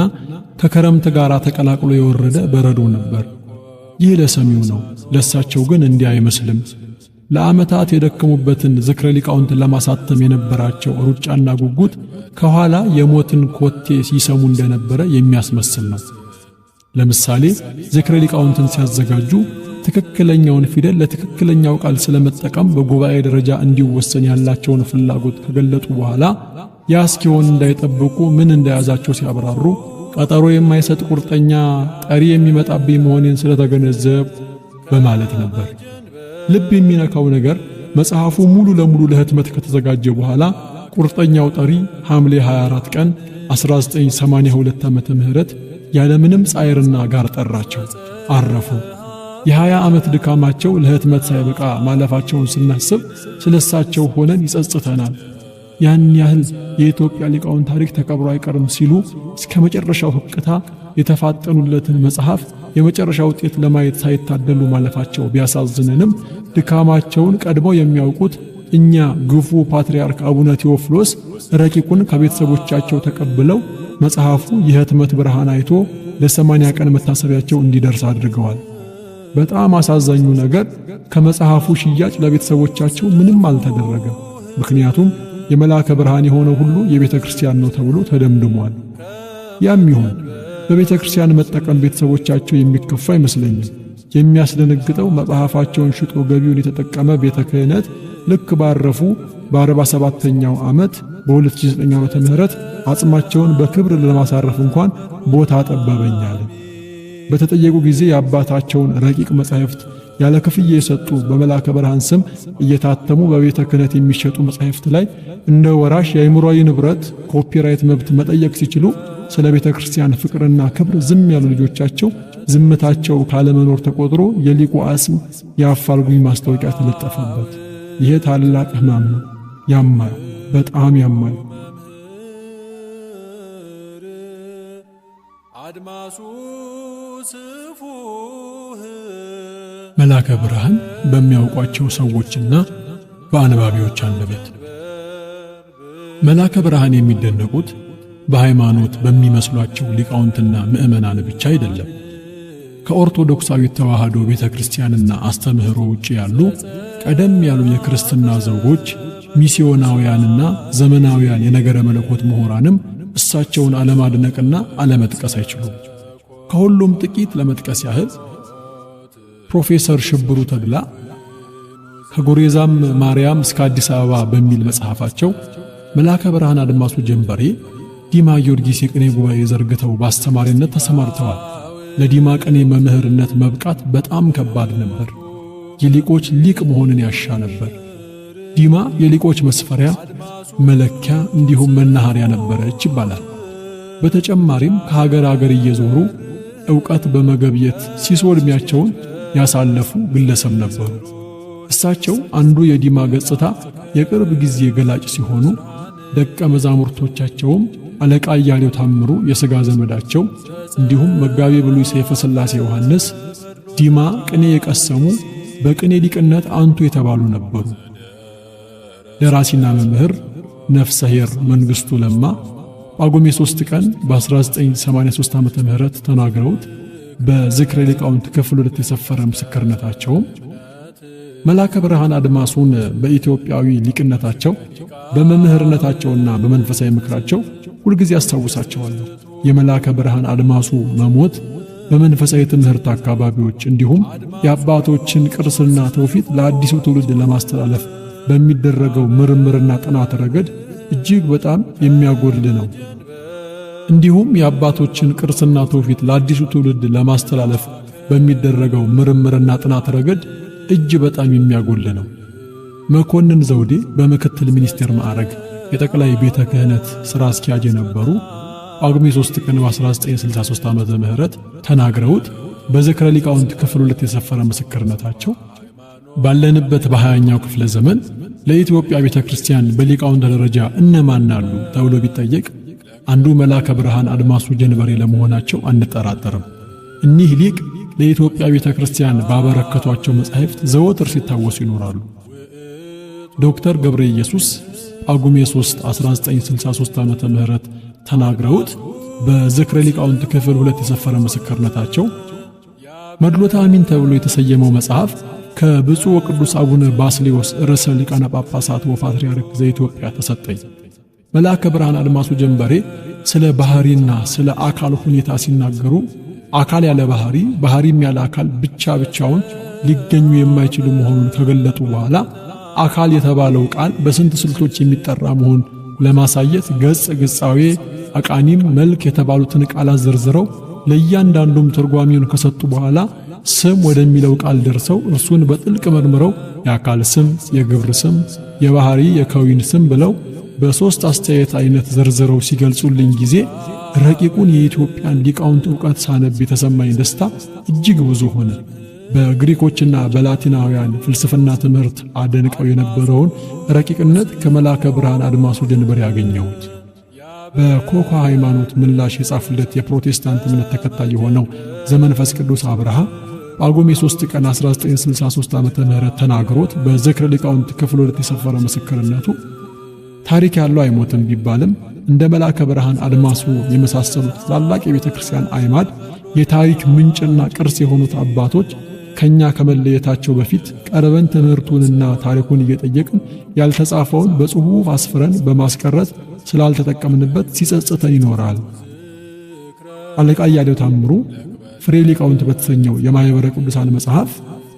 Speaker 2: ከክረምት ጋር ተቀላቅሎ የወረደ በረዶ ነበር። ይህ ለሰሚው ነው፣ ለሳቸው ግን እንዲህ አይመስልም። ለዓመታት የደከሙበትን ዝክረ ሊቃውንትን ለማሳተም የነበራቸው ሩጫና ጉጉት ከኋላ የሞትን ኮቴ ሲሰሙ እንደነበረ የሚያስመስል ነው። ለምሳሌ ዝክረ ሊቃውንትን ሲያዘጋጁ ትክክለኛውን ፊደል ለትክክለኛው ቃል ስለመጠቀም በጉባኤ ደረጃ እንዲወሰን ያላቸውን ፍላጎት ከገለጡ በኋላ ያ እስኪሆን እንዳይጠብቁ ምን እንደያዛቸው ሲያብራሩ ቀጠሮ የማይሰጥ ቁርጠኛ ጠሪ የሚመጣብኝ መሆኔን ስለተገነዘብ በማለት ነበር። ልብ የሚነካው ነገር መጽሐፉ ሙሉ ለሙሉ ለህትመት ከተዘጋጀ በኋላ ቁርጠኛው ጠሪ ሐምሌ 24 ቀን 1982 ዓመተ ምህረት ያለምንም ጻይርና ጋር ጠራቸው፣ አረፉ። የ20 ዓመት ድካማቸው ለህትመት ሳይበቃ ማለፋቸውን ስናስብ ስለሳቸው ሆነን ይጸጽተናል። ያን ያህል የኢትዮጵያ ሊቃውንት ታሪክ ተቀብሮ አይቀርም ሲሉ እስከ መጨረሻው ህቅታ የተፋጠኑለትን መጽሐፍ የመጨረሻ ውጤት ለማየት ሳይታደሉ ማለፋቸው ቢያሳዝነንም ድካማቸውን ቀድመው የሚያውቁት እኛ ግፉ ፓትርያርክ አቡነ ቴዎፍሎስ ረቂቁን ከቤተሰቦቻቸው ተቀብለው መጽሐፉ የህትመት ብርሃን አይቶ ለ80 ቀን መታሰቢያቸው እንዲደርስ አድርገዋል። በጣም አሳዛኙ ነገር ከመጽሐፉ ሽያጭ ለቤተሰቦቻቸው ምንም አልተደረገም። ምክንያቱም የመልአከ ብርሃን የሆነው ሁሉ የቤተ ክርስቲያን ነው ተብሎ ተደምድሟል። ያም ይሁን በቤተ ክርስቲያን መጠቀም ቤተሰቦቻቸው የሚከፋ አይመስለኝም። የሚያስደነግጠው መጽሐፋቸውን ሽጦ ገቢውን የተጠቀመ ቤተ ክህነት ልክ ባረፉ በ47ኛው ዓመት በ2009 ዓመተ ምህረት አጽማቸውን በክብር ለማሳረፍ እንኳን ቦታ ጠበበኛል። በተጠየቁ ጊዜ የአባታቸውን ረቂቅ መጻሕፍት ያለ ክፍያ የሰጡ በመላከ ብርሃን ስም እየታተሙ በቤተ ክህነት የሚሸጡ መጻሕፍት ላይ እንደ ወራሽ የአእምሯዊ ንብረት copyright መብት መጠየቅ ሲችሉ ስለ ቤተ ክርስቲያን ፍቅርና ክብር ዝም ያሉ ልጆቻቸው ዝምታቸው ካለመኖር ተቆጥሮ የሊቁ አጽም የአፋልጉኝ ማስታወቂያ ተለጠፈበት። ይሄ ታላቅ ሕማም ነው። ያማል፣ በጣም ያማል።
Speaker 1: አድማሱ ስፉህ
Speaker 2: መላከ ብርሃን በሚያውቋቸው ሰዎችና በአንባቢዎች አንደበት መላከ ብርሃን የሚደነቁት በሃይማኖት በሚመስሏቸው ሊቃውንትና ምዕመናን ብቻ አይደለም። ከኦርቶዶክሳዊት ተዋህዶ ቤተ ክርስቲያንና አስተምህሮ ውጭ ያሉ ቀደም ያሉ የክርስትና ዘውጎች፣ ሚስዮናውያንና ዘመናውያን የነገረ መለኮት ምሁራንም እሳቸውን አለማድነቅና አለመጥቀስ አይችሉም። ከሁሉም ጥቂት ለመጥቀስ ያህል ፕሮፌሰር ሽብሩ ተድላ ከጎሬዛም ማርያም እስከ አዲስ አበባ በሚል መጽሐፋቸው መላከ ብርሃን አድማሱ ጀንበሬ ዲማ ጊዮርጊስ የቅኔ ጉባኤ ዘርግተው በአስተማሪነት ተሰማርተዋል። ለዲማ ቅኔ መምህርነት መብቃት በጣም ከባድ ነበር። የሊቆች ሊቅ መሆንን ያሻ ነበር። ዲማ የሊቆች መስፈሪያ፣ መለኪያ እንዲሁም መናኸሪያ ነበረች ይባላል። በተጨማሪም ከሀገር ሀገር እየዞሩ ዕውቀት በመገብየት ሲሶ ዕድሜያቸውን ያሳለፉ ግለሰብ ነበሩ። እሳቸው አንዱ የዲማ ገጽታ የቅርብ ጊዜ ገላጭ ሲሆኑ ደቀ መዛሙርቶቻቸውም አለቃ እያሌው ታምሩ የሥጋ ዘመዳቸው፣ እንዲሁም መጋቤ ብሉይ ሰይፈ ሥላሴ ዮሐንስ ዲማ ቅኔ የቀሰሙ በቅኔ ሊቅነት አንቱ የተባሉ ነበሩ። ደራሲና መምህር ነፍሰ ኄር መንግስቱ ለማ ጳጉሜ 3 ቀን በ1983 ዓመተ ምህረት ተናግረውት በዝክረ ሊቃውንት ክፍል 2 የሰፈረ ምስክርነታቸውም መላከ ብርሃን አድማሱን በኢትዮጵያዊ ሊቅነታቸው በመምህርነታቸውና በመንፈሳዊ ምክራቸው ሁልጊዜ አስታውሳቸዋለሁ። የመላከ ብርሃን አድማሱ መሞት በመንፈሳዊ ትምህርት አካባቢዎች እንዲሁም የአባቶችን ቅርስና ትውፊት ለአዲሱ ትውልድ ለማስተላለፍ በሚደረገው ምርምርና ጥናት ረገድ እጅግ በጣም የሚያጎድል ነው። እንዲሁም የአባቶችን ቅርስና ትውፊት ለአዲሱ ትውልድ ለማስተላለፍ በሚደረገው ምርምርና ጥናት ረገድ እጅ በጣም የሚያጎል ነው። መኮንን ዘውዴ በምክትል ሚኒስቴር ማዕረግ የጠቅላይ ቤተ ክህነት ሥራ አስኪያጅ የነበሩ ጳጉሜ 3 ቀን በ1963 ዓመተ ምህረት ተናግረውት በዝክረ ሊቃውንት ክፍል 2 የሰፈረ ምስክርነታቸው ባለንበት በ20ኛው ክፍለ ዘመን ለኢትዮጵያ ቤተ ክርስቲያን በሊቃውንት ደረጃ እነማን አሉ ተብሎ ቢጠየቅ አንዱ መላከ ብርሃን አድማሱ ጀንበሬ ለመሆናቸው አንጠራጠርም። እኒህ ሊቅ ለኢትዮጵያ ቤተ ክርስቲያን ባበረከቷቸው መጻሕፍት ዘወትር ሲታወሱ ይኖራሉ። ዶክተር ገብረ ኢየሱስ ጳጉሜ 3 1963 ዓመተ ምህረት ተናግረውት በዝክረ ሊቃውንት ክፍል 2 የሰፈረ ምስክርነታቸው መድሎተ አሚን ተብሎ የተሰየመው መጽሐፍ ከብፁዕ ወቅዱስ አቡነ ባስልዮስ ርዕሰ ሊቃነ ጳጳሳት ወፓትርያርክ ዘኢትዮጵያ ተሰጠኝ። መልአከ ብርሃን አድማሱ ጀንበሬ ስለ ባህሪና ስለ አካል ሁኔታ ሲናገሩ አካል ያለ ባህሪ፣ ባህሪም ያለ አካል ብቻ ብቻውን ሊገኙ የማይችሉ መሆኑን ከገለጡ በኋላ አካል የተባለው ቃል በስንት ስልቶች የሚጠራ መሆን ለማሳየት ገጽ፣ ግጻዌ፣ አቃኒም፣ መልክ የተባሉትን ቃላት ዘርዝረው ለእያንዳንዱም ትርጓሚውን ከሰጡ በኋላ ስም ወደሚለው ቃል ደርሰው እርሱን በጥልቅ መርምረው የአካል ስም፣ የግብር ስም፣ የባህሪ የከዊን ስም ብለው በሶስት አስተያየት አይነት ዘርዝረው ሲገልጹልኝ ጊዜ ረቂቁን የኢትዮጵያን ሊቃውንት ዕውቀት ሳነብ የተሰማኝ ደስታ እጅግ ብዙ ሆነ። በግሪኮችና በላቲናውያን ፍልስፍና ትምህርት አደንቀው የነበረውን ረቂቅነት ከመላከ ብርሃን አድማሱ ጀንበር ያገኘሁት። በኮኳ ሃይማኖት ምላሽ የጻፉለት የፕሮቴስታንት እምነት ተከታይ የሆነው ዘመንፈስ ቅዱስ አብርሃ ጳጉሜ 3 ቀን 1963 ዓመተ ምህረት ተናግሮት በዝክረ ሊቃውንት ክፍል 2 የሰፈረ ምስክርነቱ ታሪክ ያለው አይሞትም ቢባልም እንደ መልአከ ብርሃን አድማሱ የመሳሰሉት ታላላቅ የቤተ ክርስቲያን አይማድ የታሪክ ምንጭና ቅርስ የሆኑት አባቶች ከኛ ከመለየታቸው በፊት ቀርበን ትምህርቱንና ታሪኩን እየጠየቅን ያልተጻፈውን በጽሑፍ አስፍረን በማስቀረት ስላልተጠቀምንበት ሲጸጽተን ይኖራል። አለቃ እያሌው ታምሩ ፍሬ ሊቃውንት በተሰኘው የማኅበረ ቅዱሳን መጽሐፍ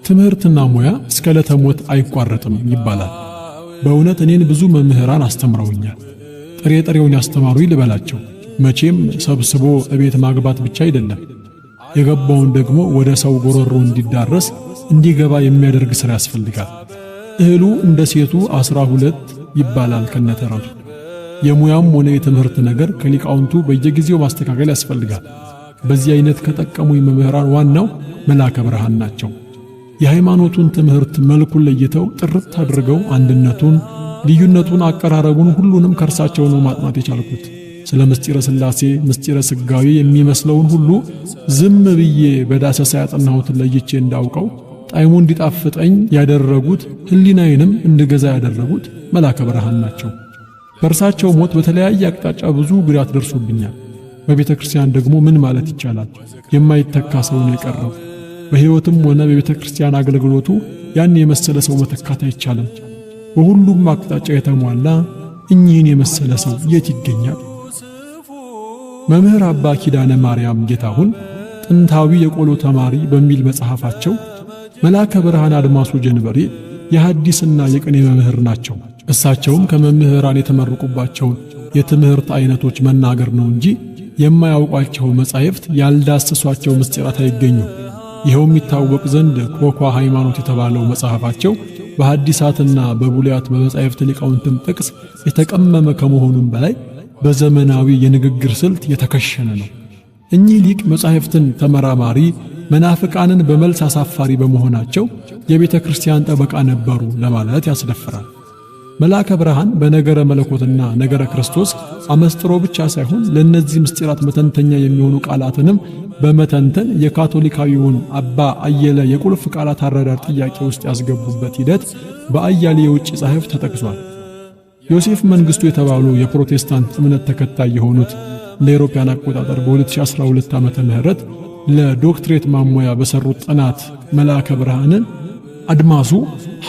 Speaker 2: ትምህርትና ሙያ እስከ ዕለተ ሞት አይቋረጥም ይባላል። በእውነት እኔን ብዙ መምህራን አስተምረውኛል። ጥሬ ጥሬውን ያስተማሩ ልበላቸው። መቼም ሰብስቦ እቤት ማግባት ብቻ አይደለም፣ የገባውን ደግሞ ወደ ሰው ጎረሮ እንዲዳረስ እንዲገባ የሚያደርግ ሥራ ያስፈልጋል። እህሉ እንደ ሴቱ 12 ይባላል ከነተረቱ። የሙያም ሆነ የትምህርት ነገር ከሊቃውንቱ በየጊዜው ማስተካከል ያስፈልጋል። በዚህ አይነት ከጠቀሙኝ መምህራን ዋናው መልአከ ብርሃን ናቸው። የሃይማኖቱን ትምህርት መልኩን ለይተው ጥርት አድርገው አንድነቱን፣ ልዩነቱን፣ አቀራረቡን ሁሉንም ከእርሳቸው ነው ማጥናት የቻልኩት። ስለ ምስጢረ ሥላሴ፣ ምስጢረ ሥጋዌ የሚመስለውን ሁሉ ዝም ብዬ በዳሰሳ ያጠናሁትን ለይቼ እንዳውቀው ጣዕሙ እንዲጣፍጠኝ ያደረጉት፣ ሕሊናዬንም እንድገዛ ያደረጉት መልአከ ብርሃን ናቸው። በእርሳቸው ሞት በተለያየ አቅጣጫ ብዙ ጉዳት ደርሶብኛል። በቤተ ክርስቲያን ደግሞ ምን ማለት ይቻላል? የማይተካ ሰው ነው የቀረው። በሕይወትም ሆነ በቤተ ክርስቲያን አገልግሎቱ ያን የመሰለ ሰው መተካት አይቻልም። በሁሉም አቅጣጫ የተሟላ እኚህን የመሰለ ሰው የት ይገኛል? መምህር አባ ኪዳነ ማርያም ጌታሁን ጥንታዊ የቆሎ ተማሪ በሚል መጽሐፋቸው መልአከ ብርሃን አድማሱ ጀንበሬ የሐዲስና የቅኔ መምህር ናቸው። እሳቸውም ከመምህራን የተመረቁባቸውን የትምህርት አይነቶች መናገር ነው እንጂ የማያውቋቸው መጻሕፍት ያልዳሰሷቸው ምስጢራት አይገኙም። ይኸውም ይታወቅ ዘንድ ኮኳ ሃይማኖት የተባለው መጽሐፋቸው በሐዲሳትና በብሉያት በመጻሕፍት ሊቃውንትም ጥቅስ የተቀመመ ከመሆኑም በላይ በዘመናዊ የንግግር ስልት የተከሸነ ነው። እኚህ ሊቅ መጻሕፍትን ተመራማሪ፣ መናፍቃንን በመልስ አሳፋሪ በመሆናቸው የቤተ ክርስቲያን ጠበቃ ነበሩ ለማለት ያስደፍራል። መልአከ ብርሃን በነገረ መለኮትና ነገረ ክርስቶስ አመስጥሮ ብቻ ሳይሆን ለእነዚህ ምስጢራት መተንተኛ የሚሆኑ ቃላትንም በመተንተን የካቶሊካዊውን አባ አየለ የቁልፍ ቃላት አረዳድ ጥያቄ ውስጥ ያስገቡበት ሂደት በአያሌ የውጭ ጸሐፍት ተጠቅሷል። ዮሴፍ መንግስቱ የተባሉ የፕሮቴስታንት እምነት ተከታይ የሆኑት ለአውሮፓውያን አቆጣጠር በ2012 ዓመተ ምህረት ለዶክትሬት ማሟያ በሰሩት ጥናት መልአከ ብርሃንን አድማሱ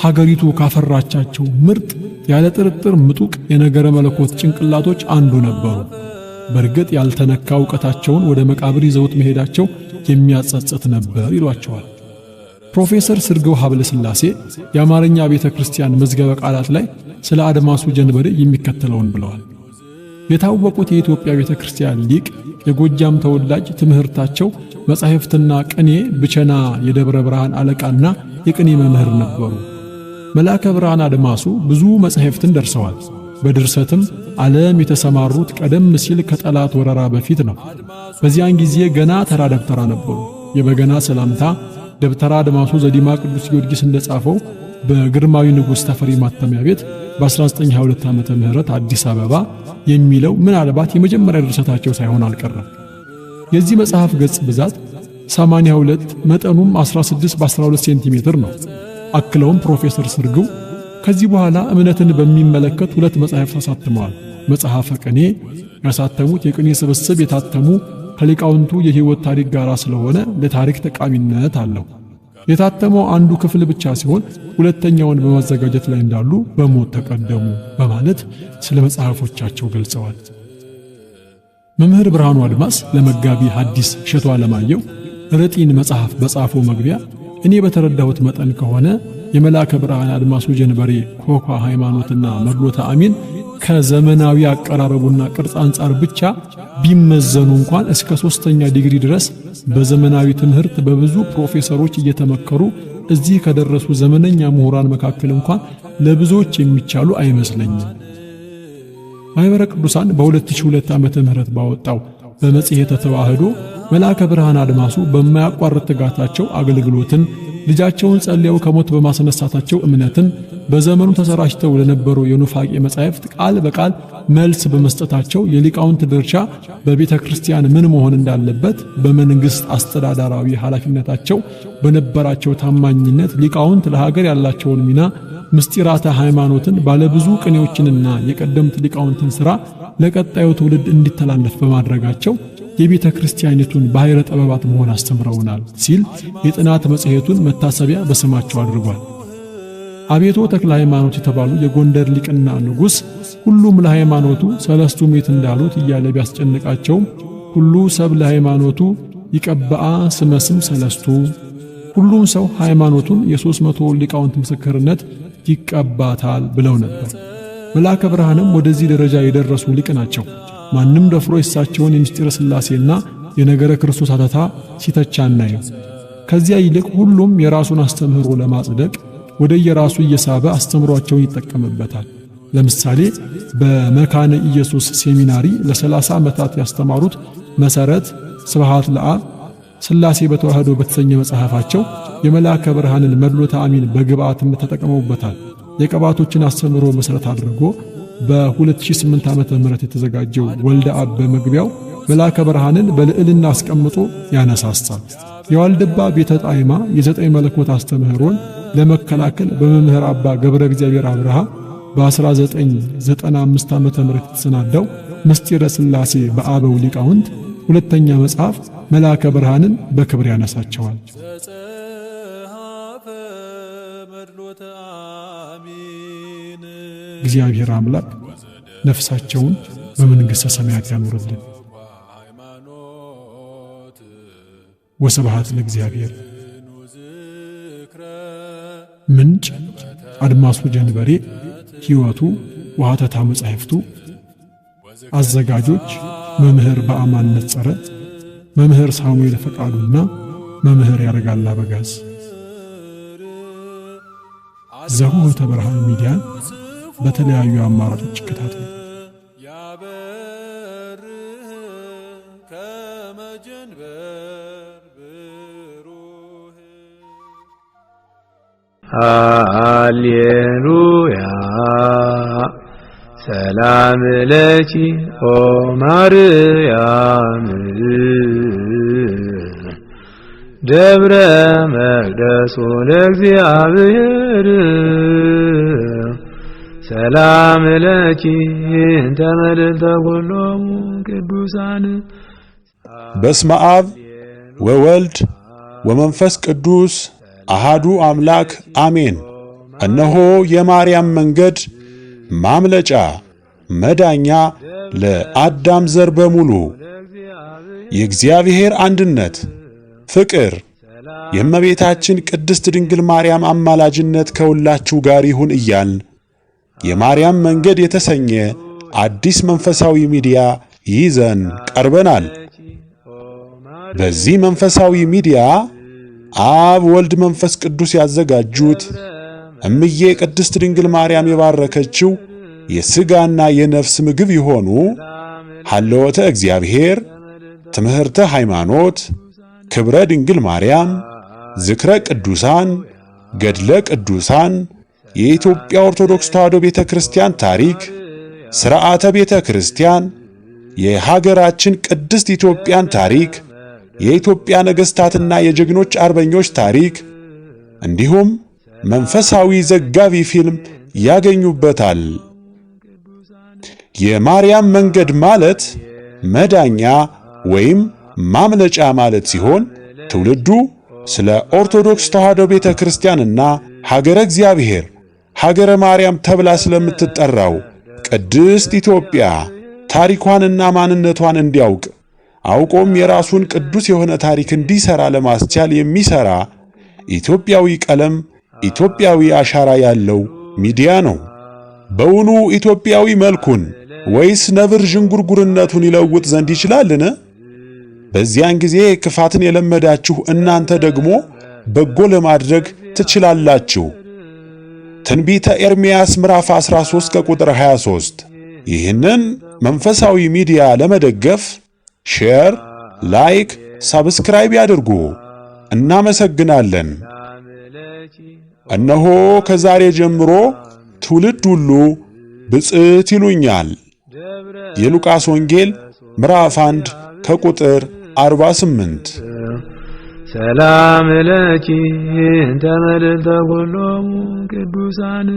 Speaker 2: ሀገሪቱ ካፈራቻቸው ምርጥ ያለ ጥርጥር ምጡቅ የነገረ መለኮት ጭንቅላቶች አንዱ ነበሩ። በእርግጥ ያልተነካ ዕውቀታቸውን ወደ መቃብር ይዘውት መሄዳቸው የሚያጸጽት ነበር ይሏቸዋል። ፕሮፌሰር ስርገው ሀብለ ሥላሴ የአማርኛ ቤተ ክርስቲያን መዝገበ ቃላት ላይ ስለ አድማሱ ጀንበሬ የሚከተለውን ብለዋል። የታወቁት የኢትዮጵያ ቤተ ክርስቲያን ሊቅ፣ የጎጃም ተወላጅ፣ ትምህርታቸው መጻሕፍትና ቅኔ፣ ብቸና የደብረ ብርሃን አለቃና የቅኔ መምህር ነበሩ። መልአከ ብርሃን አድማሱ ብዙ መጻሕፍትን ደርሰዋል። በድርሰትም ዓለም የተሰማሩት ቀደም ሲል ከጠላት ወረራ በፊት ነው። በዚያን ጊዜ ገና ተራ ደብተራ ነበሩ። የበገና ሰላምታ ደብተራ አድማሱ ዘዲማ ቅዱስ ጊዮርጊስ እንደጻፈው በግርማዊ ንጉሥ ተፈሪ ማተሚያ ቤት በ1922 ዓመተ ምህረት አዲስ አበባ የሚለው ምናልባት የመጀመሪያ ድርሰታቸው ሳይሆን አልቀረም። የዚህ መጽሐፍ ገጽ ብዛት 82፣ መጠኑም 16 በ12 ሴንቲሜትር ነው። አክለውም ፕሮፌሰር ስርግው ከዚህ በኋላ እምነትን በሚመለከት ሁለት መጽሐፍት አሳትመዋል። መጽሐፈ ቅኔ ያሳተሙት የቅኔ ስብስብ የታተሙ ከሊቃውንቱ የሕይወት ታሪክ ጋር ስለሆነ ለታሪክ ጠቃሚነት አለው። የታተመው አንዱ ክፍል ብቻ ሲሆን ሁለተኛውን በማዘጋጀት ላይ እንዳሉ በሞት ተቀደሙ በማለት ስለ መጽሐፎቻቸው ገልጸዋል። መምህር ብርሃኑ አድማስ ለመጋቢ ሐዲስ እሸቱ አለማየሁ ርጢን መጽሐፍ በጻፈው መግቢያ እኔ በተረዳሁት መጠን ከሆነ የመልአከ ብርሃን አድማሱ ጀንበሬ ኮኳ ሃይማኖትና መድሎተ አሚን ከዘመናዊ አቀራረቡና ቅርጽ አንጻር ብቻ ቢመዘኑ እንኳን እስከ 3ኛ ዲግሪ ድረስ በዘመናዊ ትምህርት በብዙ ፕሮፌሰሮች እየተመከሩ እዚህ ከደረሱ ዘመነኛ ምሁራን መካከል እንኳን ለብዙዎች የሚቻሉ አይመስለኝም። ማኅበረ ቅዱሳን በ2002 ዓመተ ምህረት ባወጣው በመጽሔተ ተዋህዶ መልአከ ብርሃን አድማሱ በማያቋርጥ ትጋታቸው አገልግሎትን፣ ልጃቸውን ጸልየው ከሞት በማስነሳታቸው እምነትን፣ በዘመኑ ተሰራጭተው ለነበሩ የኑፋቄ መጻሕፍት ቃል በቃል መልስ በመስጠታቸው የሊቃውንት ድርሻ በቤተ ክርስቲያን ምን መሆን እንዳለበት፣ በመንግስት አስተዳደራዊ ኃላፊነታቸው በነበራቸው ታማኝነት ሊቃውንት ለሀገር ያላቸውን ሚና፣ ምስጢራተ ሃይማኖትን፣ ባለብዙ ቅኔዎችንና የቀደምት ሊቃውንትን ሥራ ለቀጣዩ ትውልድ እንዲተላለፍ በማድረጋቸው የቤተ ክርስቲያኒቱን ባሕረ ጥበባት መሆን አስተምረውናል ሲል የጥናት መጽሔቱን መታሰቢያ በስማቸው አድርጓል። አቤቶ ተክለ ሃይማኖት የተባሉ የጎንደር ሊቅና ንጉሥ ሁሉም ለሃይማኖቱ ሰለስቱ ምዕት እንዳሉት እያለ ቢያስጨንቃቸውም ሁሉ ሰብ ለሃይማኖቱ ይቀበአ ስመ ስም ሰለስቱ፣ ሁሉም ሰው ሃይማኖቱን የ300 ሊቃውንት ምስክርነት ይቀባታል ብለው ነበር። መልአከ ብርሃንም ወደዚህ ደረጃ የደረሱ ሊቅ ናቸው። ማንም ደፍሮ የእሳቸውን የምስጢረ ሥላሴና የነገረ ክርስቶስ አተታ ሲተቻ አናይም። ከዚያ ይልቅ ሁሉም የራሱን አስተምህሮ ለማጽደቅ ወደ የራሱ እየሳበ አስተምህሯቸውን ይጠቀምበታል። ለምሳሌ በመካነ ኢየሱስ ሴሚናሪ ለ30 ዓመታት ያስተማሩት መሰረት ስብሐት ለአብ ሥላሴ በተዋህዶ በተሰኘ መጽሐፋቸው የመልአከ ብርሃንን መድሎተ አሚን በግብዓትነት ተጠቅመውበታል። የቅባቶችን አስተምህሮ መሰረት አድርጎ በ2008 ዓመተ ምህረት የተዘጋጀው ወልደ አብ በመግቢያው መልአከ ብርሃንን በልዕልና አስቀምጦ ያነሳሳል። የዋልድባ ቤተ ጣይማ የዘጠኝ መለኮት አስተምህሮን ለመከላከል በመምህር አባ ገብረ እግዚአብሔር አብርሃ በ1995 ዓመተ ምህረት የተሰናዳው ምስጢረ ሥላሴ በአበው ሊቃውንት ሁለተኛ መጽሐፍ መልአከ ብርሃንን በክብር ያነሳቸዋል።
Speaker 1: ዘጸሐፈ መድሎተ አሚን
Speaker 2: እግዚአብሔር አምላክ ነፍሳቸውን በመንግሥተ ሰማያት ያኑርልን።
Speaker 1: ሃይማኖት
Speaker 2: ወስብሐት ለእግዚአብሔር።
Speaker 1: ዝክረ
Speaker 2: ምንጭ አድማሱ ጀንበሬ፣ ሕይወቱ ወሀተታ መጻሕፍቱ። አዘጋጆች መምህር በአማን ነጸረ፣ መምህር ሳሙኤል ፈቃዱና መምህር ያረጋል አበጋዝ። ዘሁህተ ብርሃን ሚዲያን በተለያዩ አማራጮች ይከታተሉ።
Speaker 1: ያበርህ ከመ ጀንበር ብሩህ።
Speaker 3: ሃሌሉያ ሰላም ለኪ ኦ ማርያም ደብረ መቅደሱ ለእግዚአብሔር ሰላም ለኪ እንተ መልዕልተ ኩሎሙ ቅዱሳን።
Speaker 4: በስመ አብ ወወልድ ወመንፈስ ቅዱስ አሃዱ አምላክ አሜን። እነሆ የማርያም መንገድ ማምለጫ መዳኛ ለአዳም ዘር በሙሉ። የእግዚአብሔር አንድነት፣ ፍቅር፣ የእመቤታችን ቅድስት ድንግል ማርያም አማላጅነት ከሁላችሁ ጋር ይሁን እያልን የማርያም መንገድ የተሰኘ አዲስ መንፈሳዊ ሚዲያ ይዘን ቀርበናል። በዚህ መንፈሳዊ ሚዲያ አብ፣ ወልድ፣ መንፈስ ቅዱስ ያዘጋጁት፣ እምዬ ቅድስት ድንግል ማርያም የባረከችው የሥጋና የነፍስ ምግብ የሆኑ ሀልዎተ እግዚአብሔር፣ ትምህርተ ሃይማኖት፣ ክብረ ድንግል ማርያም፣ ዝክረ ቅዱሳን፣ ገድለ ቅዱሳን፣ የኢትዮጵያ ኦርቶዶክስ ተዋሕዶ ቤተ ክርስቲያን ታሪክ፣ ሥርዓተ ቤተ ክርስቲያን፣ የሀገራችን ቅድስት ኢትዮጵያን ታሪክ፣ የኢትዮጵያ ነገሥታትና የጀግኖች አርበኞች ታሪክ እንዲሁም መንፈሳዊ ዘጋቢ ፊልም ያገኙበታል። የማርያም መንገድ ማለት መዳኛ ወይም ማምለጫ ማለት ሲሆን ትውልዱ ስለ ኦርቶዶክስ ተዋሕዶ ቤተ ክርስቲያንና ሀገረ እግዚአብሔር ሀገረ ማርያም ተብላ ስለምትጠራው ቅድስት ኢትዮጵያ ታሪኳንና ማንነቷን እንዲያውቅ፣ አውቆም የራሱን ቅዱስ የሆነ ታሪክ እንዲሰራ ለማስቻል የሚሰራ ኢትዮጵያዊ ቀለም፣ ኢትዮጵያዊ አሻራ ያለው ሚዲያ ነው። በውኑ ኢትዮጵያዊ መልኩን ወይስ ነብር ዥንጉርጉርነቱን ይለውጥ ዘንድ ይችላልን? በዚያን ጊዜ ክፋትን የለመዳችሁ እናንተ ደግሞ በጎ ለማድረግ ትችላላችሁ። ትንቢተ ኤርምያስ ምዕራፍ 13 ከቁጥር 23። ይህንን መንፈሳዊ ሚዲያ ለመደገፍ share፣ like፣ subscribe ያድርጉ። እናመሰግናለን። እነሆ ከዛሬ ጀምሮ ትውልድ ሁሉ ብፅዕት ይሉኛል። የሉቃስ ወንጌል ምዕራፍ 1 ከቁጥር 48።
Speaker 3: ሰላም ለኪ እንተ መልዕልተ ኩሎሙ ቅዱሳን።